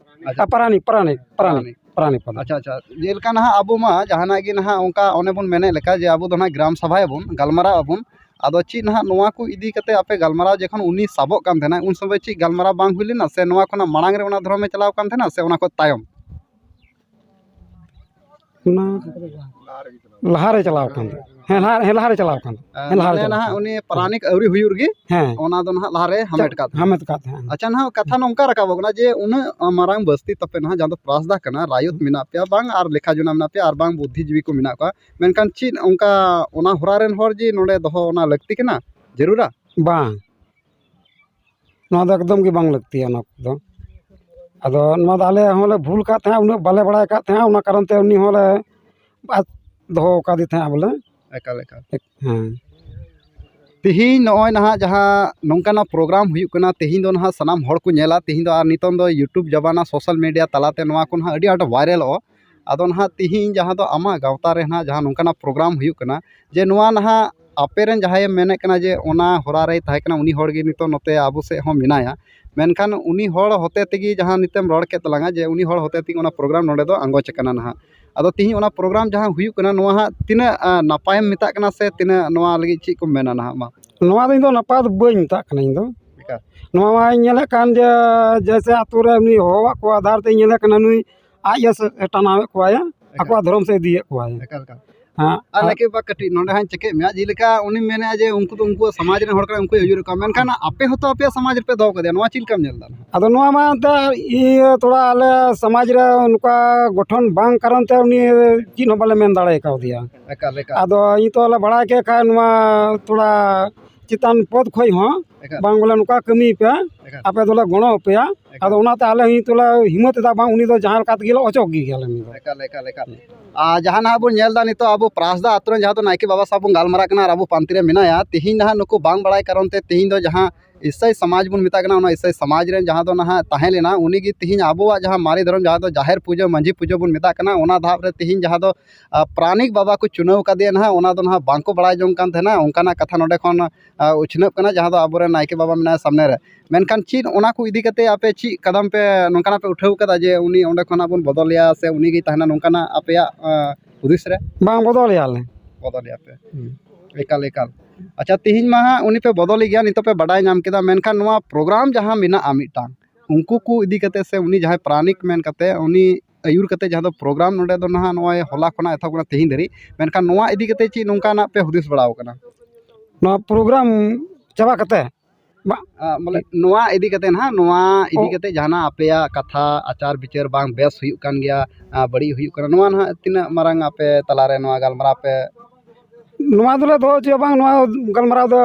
ᱟᱪᱪᱷᱟ᱾ ᱟᱨ ᱯᱟᱨᱟᱱᱤᱠ, ᱯᱟᱨᱟᱱᱤᱠ, ᱯᱟᱨᱟᱱᱤᱠ, ᱯᱟᱨᱟᱱᱤᱠ᱾ ᱯᱟᱨᱟᱱᱤᱠ ᱯᱚᱫᱽ ᱨᱮ᱾ ᱟᱪᱪᱷᱟ, ᱟᱪᱪᱷᱟ᱾ ᱡᱮᱞᱮᱠᱟ ᱱᱟᱦᱟᱜ ᱟᱵᱚ ᱢᱟ ᱡᱟᱦᱟᱱᱟᱜ ᱜᱮ ᱱᱟᱦᱟᱜ ᱚᱱᱠᱟ ᱚᱱᱮ ᱵᱚᱱ ᱢᱮᱱᱮᱫ ᱞᱮᱠᱟ ᱡᱮ ᱟᱵᱚ ᱫᱚ ᱱᱟᱦᱟᱜ ᱜᱨᱟᱢ ᱥᱟᱵᱷᱟᱭᱟᱵᱚᱱ, ᱜᱟᱞᱢᱟᱨᱟᱣ ᱟᱵᱚᱱ, ᱟᱫᱚ ᱪᱮᱫ ᱱᱟᱦᱟᱜ ᱱᱚᱣᱟ ᱠᱚ ᱤᱫᱤ ᱠᱟᱛᱮ ᱟᱯᱮ ᱜᱟᱞᱢᱟᱨᱟᱣ ᱡᱚᱠᱷᱚᱱ ᱩᱱᱤ ᱥᱟᱵᱚᱜ ᱠᱟᱱ ᱛᱟᱦᱮᱱᱟ, ᱩᱱ ᱥᱚᱢᱚᱭ ᱪᱮᱫ ᱜᱟᱞᱢᱟᱨᱟᱣ ᱵᱟᱝ ᱦᱩᱭ ᱞᱮᱱᱟ ᱥᱮ ᱱᱚᱣᱟ ᱠᱷᱚᱱᱟᱜ ᱢᱟᱲᱟᱝ ᱨᱮ ᱚᱱᱟ ᱫᱷᱚᱨᱚᱢᱮ ᱪᱟᱞᱟᱣ ᱠᱟᱱ ᱛᱟᱦᱮᱱᱟ ᱥᱮ ᱚᱱᱟ ᱠᱷᱚᱱ ᱛᱟᱭᱚᱢ? ᱚᱱᱟ ᱞᱟᱦᱟᱨᱮ ᱪᱟᱞᱟᱣ ᱠᱟᱱ ᱛᱟᱦᱮᱸᱫ᱾ ᱦᱮᱸ, ᱞᱟᱦᱟ-, ᱦᱮᱸ, ᱞᱟᱦᱟᱨᱮ ᱪᱟᱞᱟᱣ ᱠᱟᱱ ᱛᱟᱦᱮᱸᱫ᱾ ᱦᱮᱸ, ᱞᱟᱦᱟᱨᱮ ᱢᱟᱱᱮ ᱪᱟᱞᱟᱣ ᱱᱟᱦᱟᱜ ᱠᱟᱱ ᱩᱱᱤ ᱛᱟᱦᱮᱸᱫ᱾ ᱯᱟᱨᱟᱱᱤᱠ ᱟᱹᱣᱨᱤ ᱦᱩᱭᱩᱜ ᱨᱮᱜᱮ ᱦᱮᱸ᱾ ᱚᱱᱟ ᱫᱚ ᱱᱟᱦᱟᱜ ᱞᱟᱦᱟᱨᱮ ᱦᱟᱢᱮᱴ ᱠᱟᱫ ᱛᱟᱦᱮᱸᱫ᱾ ᱦᱟᱢᱮᱴ ᱠᱟᱫ ᱛᱟᱦᱮᱸᱫ᱾ ᱟᱪᱪᱷᱟ, ᱱᱟᱦᱟᱜ ᱠᱟᱛᱷᱟ ᱱᱚᱝᱠᱟ ᱨᱟᱠᱟᱵᱚᱜ ᱠᱟᱱᱟ ᱡᱮ ᱩᱱᱟᱹᱜ ᱢᱟᱨᱟᱝ ᱵᱟᱥᱛᱤ ᱛᱟᱯᱮ ᱱᱟᱦᱟᱜ, ᱡᱟᱦᱟᱸ ᱫᱚ ᱯᱨᱟᱥᱫᱟ ᱠᱟᱱᱟ, ᱨᱟᱭᱚᱛ ᱢᱮᱱᱟᱜ ᱯᱮᱭᱟ, ᱵᱟᱝ ᱟᱨ ᱞᱮᱠᱷᱟ ᱡᱚᱱᱟ ᱢᱮᱱᱟᱜ ᱯᱮᱭᱟ, ᱟᱨ ᱵᱟᱝ ᱵᱩᱫᱽᱫᱷᱤᱡᱤᱵᱤ ᱠᱚ ᱢᱮᱱᱟᱜ ᱠᱚᱣᱟ, ᱢᱮᱱᱠᱷᱟᱱ ᱪᱮᱫ ᱚᱱᱠᱟ ᱚᱱᱟ ᱦᱚᱨᱟ ᱨᱮᱱ ᱦᱚᱲ ᱡᱮ ᱱᱚᱰᱮ ᱫᱚᱦᱚ ᱚᱱᱟ ᱞᱟᱹᱠᱛᱤ ᱠᱟᱱᱟ, ᱡᱟᱹᱨᱩᱲᱟ? ᱵᱟᱝ, ᱱᱚᱣᱟ ᱫᱚ ᱮᱠᱫᱚᱢ ᱜᱮ ᱵᱟᱝ ᱞᱟᱹᱠᱛᱤᱭᱟ ᱚᱱᱟ ᱠᱚᱫᱚ᱾ ᱟᱫᱚ ᱱᱚᱣᱟ ᱫᱚ ᱟᱞᱮ ᱦᱚᱸᱞᱮ ᱵᱷᱩᱞ ᱠᱟᱫ ᱛᱟᱦᱮᱸᱫ, ᱩᱱᱟᱹᱜ ᱵᱟᱞᱮ ᱵᱟᱲᱟᱭ ᱠᱟᱫ ᱛᱟᱦᱮᱸᱫ, ᱚᱱᱟ ᱠᱟᱨᱚᱱ ᱛᱮ ᱩᱱᱤ ᱦᱚᱸᱞᱮ ᱵᱟᱫ ᱫᱚᱦᱚ ᱟᱠᱟᱫᱮ ᱛᱟᱦᱮᱸᱫ ᱵᱚᱞᱮ᱾ ᱮᱠᱟᱞ, ᱮᱠᱟᱞ᱾ ᱦᱮᱸ᱾ ᱛᱤᱦᱤᱧ ᱱᱚᱜᱼᱚᱭ ᱱᱟᱦᱟᱜ ᱡᱟᱦᱟᱸ ᱱᱚᱝᱠᱟᱱᱟᱜ ᱯᱨᱳᱜᱨᱟᱢ ᱦᱩᱭᱩᱜ ᱠᱟᱱᱟ, ᱛᱤᱦᱤᱧ ᱫᱚ ᱱᱟᱦᱟᱜ ᱥᱟᱱᱟᱢ ᱦᱚᱲ ᱠᱚ ᱧᱮᱞᱟ, ᱛᱤᱦᱤᱧ ᱫᱚ ᱟᱨ ᱱᱤᱛᱚᱝ ᱫᱚ YouTube ᱡᱟᱢᱟᱱᱟ, social media ᱛᱟᱞᱟᱛᱮ ᱱᱚᱣᱟ ᱠᱚ ᱱᱟᱦᱟᱜ ᱟᱹᱰᱤ ᱟᱸᱴ ᱵᱷᱟᱭᱨᱟᱞᱚᱜᱼᱟ᱾ ᱟᱫᱚ ᱱᱟᱦᱟᱜ ᱛᱤᱦᱤᱧ ᱡᱟᱦᱟᱸ ᱫᱚ ᱟᱢᱟᱜ ᱜᱟᱶᱛᱟ ᱨᱮ ᱱᱟᱦᱟᱜ ᱡᱟᱦᱟᱸ ᱱᱚᱝᱠᱟᱱᱟᱜ ᱯᱨᱳᱜᱨᱟᱢ ᱦᱩᱭᱩᱜ ᱠᱟᱱᱟ, ᱡᱮ ᱱᱚᱣᱟ ᱱᱟᱦᱟᱜ ᱟᱯᱮ ᱨᱮᱱ ᱡᱟᱦᱟᱸᱭᱮᱢ ᱢᱮᱱᱮᱫ ᱠᱟᱱᱟ ᱡᱮ ᱚᱱᱟ ᱦᱚᱨᱟ ᱨᱮᱭ ᱛᱟᱦᱮᱸ ᱠᱟᱱᱟ, ᱩᱱᱤ ᱦᱚᱲ ᱜᱮ ᱱᱤᱛᱚᱜ ᱱᱚᱛᱮ ᱟᱵᱚ ᱥᱮᱫ ᱦᱚᱸ ᱢᱮᱱᱟᱭᱟ, ᱢᱮᱱᱠᱷᱟᱱ ᱩᱱᱤ ᱦᱚᱲ ᱦᱚᱛᱮ ᱛᱮᱜᱮ ᱡᱟᱦᱟᱸ ᱱᱤᱛᱮᱢ ᱨᱚᱲ ᱠᱮᱫ ᱛᱟᱞᱟᱝᱟ ᱡᱮ ᱩᱱᱤ ᱦᱚᱲ ᱦᱚᱛᱮ ᱛᱮᱜᱮ ᱚᱱᱟ ᱯᱨᱳᱜᱨᱟᱢ ᱱᱚᱰᱮ ᱫᱚ ᱟᱸᱜᱚᱪ ᱟᱠᱟᱱᱟ ᱱᱟᱦᱟᱜ᱾ ᱟᱫᱚ ᱛᱤᱦᱤᱧ ᱚᱱᱟ ᱯᱨᱳᱜᱨᱟᱢ ᱡᱟᱦᱟᱸ ᱦᱩᱭᱩᱜ ᱠᱟᱱᱟ, ᱱᱚᱣᱟ ᱦᱟᱸᱜ ᱛᱤᱱᱟᱹᱜ, ᱟ, ᱱᱟᱯᱟᱭᱮᱢ ᱢᱮᱛᱟᱜ ᱠᱟᱱᱟ ᱥᱮ ᱛᱤᱱᱟᱹᱜ ᱱᱚᱣᱟ ᱞᱟᱹᱜᱤᱫ ᱪᱮᱫ ᱠᱚᱢ ᱢᱮᱱᱟ ᱱᱟᱦᱟᱜ ᱢᱟ? ᱱᱚᱣᱟ ᱫᱚ ᱤᱧ ᱫᱚ ᱱᱟᱯᱟᱭ ᱫᱚ ᱵᱟᱹᱧ ᱢᱮᱛᱟᱜ ᱠᱟᱱᱟ ᱤᱧ ᱫᱚ᱾ ᱮᱠᱟᱞ᱾ ᱱᱚᱣᱟ ᱢᱟᱧ ᱧᱮᱞᱮᱫ ᱠᱟᱱ ᱡᱮ ᱡᱮᱭᱥᱮ ᱟᱛᱳ ᱨᱮ ᱩᱱᱤ ᱦᱚᱦᱚᱣᱟᱫ ᱠᱚᱣᱟ, ᱟᱫᱷᱟᱨ ᱛᱮᱧ ᱧᱮᱞᱮᱫ ᱠᱟᱱᱟ ᱱᱩᱭ ᱟᱡ ᱮ ᱥᱮ-, ᱴᱟᱱᱟᱣᱮᱫ ᱠᱚᱣᱟᱭ, ᱮᱠᱟᱞ᱾ ᱟᱠᱚᱣᱟᱜ ᱫᱷᱚᱨᱚᱢ ᱥᱮᱫ ᱤᱫᱤᱭᱮᱫ ᱠᱚᱣᱟᱭ᱾ ᱮᱠᱟᱞ, ᱮᱠᱟᱞ᱾ ᱦᱮᱸ, ᱟᱨ ᱟᱨ ᱱᱟᱠᱤ ᱵᱟ ᱠᱟᱹᱴᱤᱡ ᱱᱚᱰᱮ ᱦᱟᱸᱜ ᱪᱮᱠᱮᱫ ᱢᱮᱭᱟ, ᱡᱮᱞᱮᱠᱟ ᱩᱱᱤᱢ ᱢᱮᱱᱮᱫᱼᱟ ᱡᱮ ᱩᱱᱠᱩ ᱫᱚ ᱩᱱᱠᱩᱣᱟᱜ ᱥᱚᱢᱟᱡᱽ ᱨᱮᱱ ᱦᱚᱲ ᱠᱟᱱᱟ, ᱩᱱᱠᱩᱭ ᱟᱹᱭᱩᱨᱮᱫ ᱠᱚᱣᱟ, ᱢᱮᱱᱠᱷᱟᱱ ᱟᱯᱮ ᱦᱚᱸᱛᱚ ᱟᱯᱮᱭᱟᱜ ᱥᱚᱢᱟᱡᱽ ᱨᱮᱯᱮ ᱫᱚᱦᱚ ᱠᱟᱫᱮᱭᱟ, ᱱᱚᱣᱟ ᱪᱮᱫ ᱞᱮᱠᱟᱢ ᱧᱮᱞ ᱮᱫᱟ? ᱟᱫᱚ ᱱᱚᱣᱟ ᱢᱟ ᱮᱱᱛᱮ ᱤᱭᱟᱹ ᱛᱷᱚᱲᱟ ᱟᱞᱮ ᱥᱚᱢᱟᱡᱽ ᱨᱮ ᱚᱱᱠᱟ ᱜᱚᱴᱷᱚᱱ ᱵᱟᱝ ᱠᱟᱨᱚᱱ ᱛᱮ ᱩᱱᱤ ᱪᱮᱫ ᱦᱚᱸ ᱵᱟᱞᱮ ᱢᱮᱱ ᱫᱟᱲᱮ ᱠᱟᱣᱫᱮᱭᱟ᱾ ᱮᱠᱟᱞ, ᱮᱠᱟᱞ᱾ ᱟᱫᱚ ᱱᱤᱛᱚᱜ ᱞᱮ ᱵᱟᱲᱟᱭ ᱠᱮᱫ ᱠᱷᱟᱱ ᱱᱚᱣᱟ ᱛᱷᱚᱲᱟ ᱪᱮᱛᱟᱱ ᱯᱚᱫᱽ ᱠᱷᱚᱱ ᱦᱚᱸ ᱮᱠᱟᱞ᱾ ᱵᱟᱝ ᱵᱚᱞᱮ ᱱᱚᱝᱠᱟ ᱠᱟᱹᱢᱤ ᱯᱮ, ᱮᱠᱟᱞ᱾ ᱟᱯᱮ ᱫᱚᱞᱮ ᱜᱚᱲᱚ ᱟᱯᱮᱭᱟ᱾ ᱮᱠᱟᱞ᱾ ᱟᱫᱚ ᱚᱱᱟᱛᱮ ᱟᱞᱮ ᱦᱚᱸ ᱛᱚᱞᱮ ᱦᱤᱢᱢᱚᱛ ᱮᱫᱟ, ᱵᱟᱝ ᱩᱱᱤ ᱫᱚ ᱡᱟᱦᱟᱸ ᱞᱮᱠᱟ ᱛᱮᱜᱮ ᱞᱮ ᱚᱪᱚᱜ ᱜᱮ ᱜᱮᱭᱟᱞᱮ ᱩᱱᱤ ᱫᱚ᱾ ᱮᱠᱟᱞ, ᱮᱠᱟᱞ, ᱮᱠᱟᱞ᱾ ᱟᱨ ᱡᱟᱦᱟᱸ ᱱᱟᱦᱟᱜ ᱵᱚᱱ ᱧᱮᱞ ᱮᱫᱟ ᱱᱤᱛᱚᱜ ᱟᱵᱚ ᱯᱨᱟᱥᱫᱟ ᱟᱛᱳ ᱨᱮᱱ ᱡᱟᱦᱟᱸ ᱫᱚ ᱱᱟᱭᱠᱮ ᱵᱟᱵᱟ ᱥᱟᱶ ᱵᱚᱱ ᱜᱟᱞᱢᱟᱨᱟᱜ ᱠᱟᱱᱟ ᱟᱨ ᱟᱵᱚ ᱯᱟᱱᱛᱮ ᱨᱮ ᱢᱮᱱᱟᱭᱟ, ᱛᱤᱦᱤᱧ ᱱᱟᱦᱟᱜ ᱱᱩᱠᱩ ᱵᱟᱝ ᱵᱟᱲᱟᱭ ᱠᱟᱨᱚᱱ ᱛᱮ ᱛᱤᱦᱤᱧ ᱫᱚ ᱡᱟᱦᱟᱸ ᱤᱥᱟᱹᱭ ᱥᱚᱢᱟᱡᱽ ᱵᱚᱱ ᱢᱮᱛᱟᱜ ᱠᱟᱱᱟ, ᱚᱱᱟ ᱤᱥᱟᱹᱭ ᱥᱚᱢᱟᱡᱽ ᱨᱮᱱ ᱡᱟᱦᱟᱸ ᱫᱚ ᱱᱟᱦᱟᱜ ᱛᱟᱦᱮᱸ ᱞᱮᱱᱟ, ᱩᱱᱤ ᱜᱮ ᱛᱤᱦᱤᱧ ᱟᱵᱚᱣᱟᱜ ᱡᱟᱦᱟᱸ ᱢᱟᱨᱮ ᱫᱷᱚᱨᱚᱢ, ᱡᱟᱦᱟᱸ ᱫᱚ ᱡᱟᱦᱮᱨ ᱯᱩᱡᱟᱹ, ᱢᱟᱹᱡᱷᱤ ᱯᱩᱡᱟᱹ ᱵᱚᱱ ᱢᱮᱛᱟᱜ ᱠᱟᱱᱟ, ᱚᱱᱟ ᱫᱷᱟᱯ ᱨᱮ ᱛᱤᱦᱤᱧ ᱡᱟᱦᱟᱸ ᱫᱚ, ᱟ, ᱯᱟᱨᱟᱱᱤᱠ ᱵᱟᱵᱟ ᱠᱚ ᱪᱩᱱᱟᱹᱣ ᱠᱟᱫᱮᱭᱟ ᱱᱟᱦᱟᱜ, ᱚᱱᱟ ᱫᱚ ᱱᱟᱦᱟᱜ ᱵᱟᱝ ᱠᱚ ᱵᱟᱲᱟᱭ ᱡᱚᱝ ᱠᱟᱱ ᱛᱟᱦᱮᱱᱟ᱾ ᱚᱱᱠᱟᱱᱟᱜ ᱠᱟᱛᱷᱟ ᱱᱚᱰᱮ ᱠᱷᱚᱱ, ᱟ, ᱩᱪᱷᱱᱟᱹᱜ ᱠᱟᱱᱟ, ᱡᱟᱦᱟᱸ ᱫᱚ ᱟᱵᱚᱨᱮᱱ ᱱᱟᱭᱠᱮ ᱵᱟᱵᱟ ᱢᱮᱱᱟᱭᱟ ᱥᱟᱢᱱᱮ ᱨᱮ᱾ ᱢᱮᱱᱠᱷᱟᱱ ᱪᱮᱫ ᱚᱱᱟ ᱠᱚ ᱤᱫᱤ ᱠᱟᱛᱮ ᱟᱯᱮ ᱪᱮᱫ ᱠᱟᱫᱟᱢ ᱯᱮ ᱱᱚᱝᱠᱟᱱᱟᱜ ᱯᱮ ᱩᱴᱷᱟᱹᱣ ᱠᱟᱫᱟ ᱡᱮ ᱩᱱᱤ ᱚᱸᱰᱮ ᱠᱷᱚᱱᱟᱜ ᱵᱚᱱ ᱵᱚᱫᱚᱞᱮᱭᱟ ᱥᱮ ᱩᱱᱤ ᱜᱮᱭ ᱛᱟᱦᱮᱱᱟ, ᱱᱚᱝᱠᱟᱱᱟᱜ ᱟᱯᱮᱭᱟᱜ, ᱟ, ᱦᱩᱫᱤᱥ ᱨᱮ? ᱵᱟᱝ, ᱵᱚᱫᱚᱞᱮᱭᱟᱞᱮ᱾ ᱵᱚᱫᱚᱞᱮᱭᱟ ᱯᱮ᱾ ᱦᱩᱸ᱾ ᱮᱠᱟᱞ, ᱮᱠᱟᱞ᱾ ᱟᱪᱪᱷᱟ, ᱛᱤᱦᱤᱧ ᱢᱟ ᱦᱟᱸᱜ ᱩᱱᱤ ᱯᱮ ᱵᱚᱫᱚᱞᱮ ᱜᱮᱭᱟ, ᱱᱤᱛᱚᱜ ᱯᱮ ᱵᱟᱰᱟᱭ ᱧᱟᱢ ᱠᱮᱫᱟ, ᱢᱮᱱᱠᱷᱟᱱ ᱱᱚᱣᱟ ᱯᱨᱳᱜᱨᱟᱢ ᱡᱟᱦᱟᱸ ᱢᱮᱱᱟᱜᱼᱟ ᱢᱤᱫᱴᱟᱝ, ᱩᱱᱠᱩ ᱠᱚ ᱤᱫᱤ ᱠᱟᱛᱮ ᱥᱮ ᱩᱱᱤ ᱡᱟᱦᱟᱸᱭ ᱯᱨᱟᱱᱤᱠ ᱢᱮᱱ ᱠᱟᱛᱮ, ᱩᱱᱤ ᱟᱹᱭᱩᱨ ᱠᱟᱛᱮ ᱡᱟᱦᱟᱸ ᱫᱚ ᱯᱨᱳᱜᱨᱟᱢ ᱱᱚᱰᱮ ᱫᱚ ᱱᱟᱦᱟᱜ ᱱᱚᱜᱼᱚᱭ ᱦᱚᱞᱟ ᱠᱷᱚᱱᱟᱜ ᱮᱛᱚᱦᱚᱵ ᱠᱟᱱᱟ ᱛᱤᱦᱤᱧ ᱫᱷᱟᱹᱨᱤᱡ, ᱢᱮᱱᱠᱷᱟᱱ ᱱᱚᱣᱟ ᱤᱫᱤ ᱠᱟᱛᱮ ᱪᱮᱫ ᱱᱚᱝᱠᱟᱱᱟᱜ ᱯᱮ ᱦᱩᱫᱤᱥ ᱵᱟᱲᱟᱣ ᱠᱟᱱᱟ? ᱱᱚᱣᱟ ᱯᱨᱳᱜᱨᱟᱢ ᱪᱟᱵᱟ ᱠᱟᱛᱮ? ᱵᱟ- ᱟ, ᱵᱚᱞᱮ ᱱᱚᱣᱟ ᱤᱫᱤ ᱠᱟᱛᱮ ᱱᱟᱦᱟᱜ, ᱱᱚᱣᱟ ᱤᱫᱤ ᱚ᱾ ᱠᱟᱛᱮ ᱡᱟᱦᱟᱱᱟᱜ ᱟᱯᱮᱭᱟᱜ ᱠᱟᱛᱷᱟ, ᱟᱪᱟᱨ ᱵᱤᱪᱟᱹᱨ ᱵᱟᱝ ᱵᱮᱥ ᱦᱩᱭᱩᱜ ᱠᱟᱱ ᱜᱮᱭᱟ, ᱟ, ᱵᱟᱹᱲᱤᱡ ᱦᱩᱭᱩᱜ ᱠᱟᱱᱟ, ᱱᱚᱣᱟ ᱱᱟᱦᱟᱜ ᱛᱤᱱᱟᱹᱜ ᱢᱟᱨᱟᱝ ᱟᱯᱮ ᱛᱟᱞᱟᱨᱮ ᱱᱚᱣᱟ ᱜᱟᱞᱢᱟᱨᱟᱣ ᱯᱮ? ᱱᱚᱣᱟ ᱫᱚᱞᱮ ᱫᱚᱦᱚ ᱦᱚᱪᱚᱭᱟ, ᱵᱟᱝ ᱱᱚᱣᱟ ᱜᱟᱞᱢᱟᱨᱟᱣ ᱫᱚ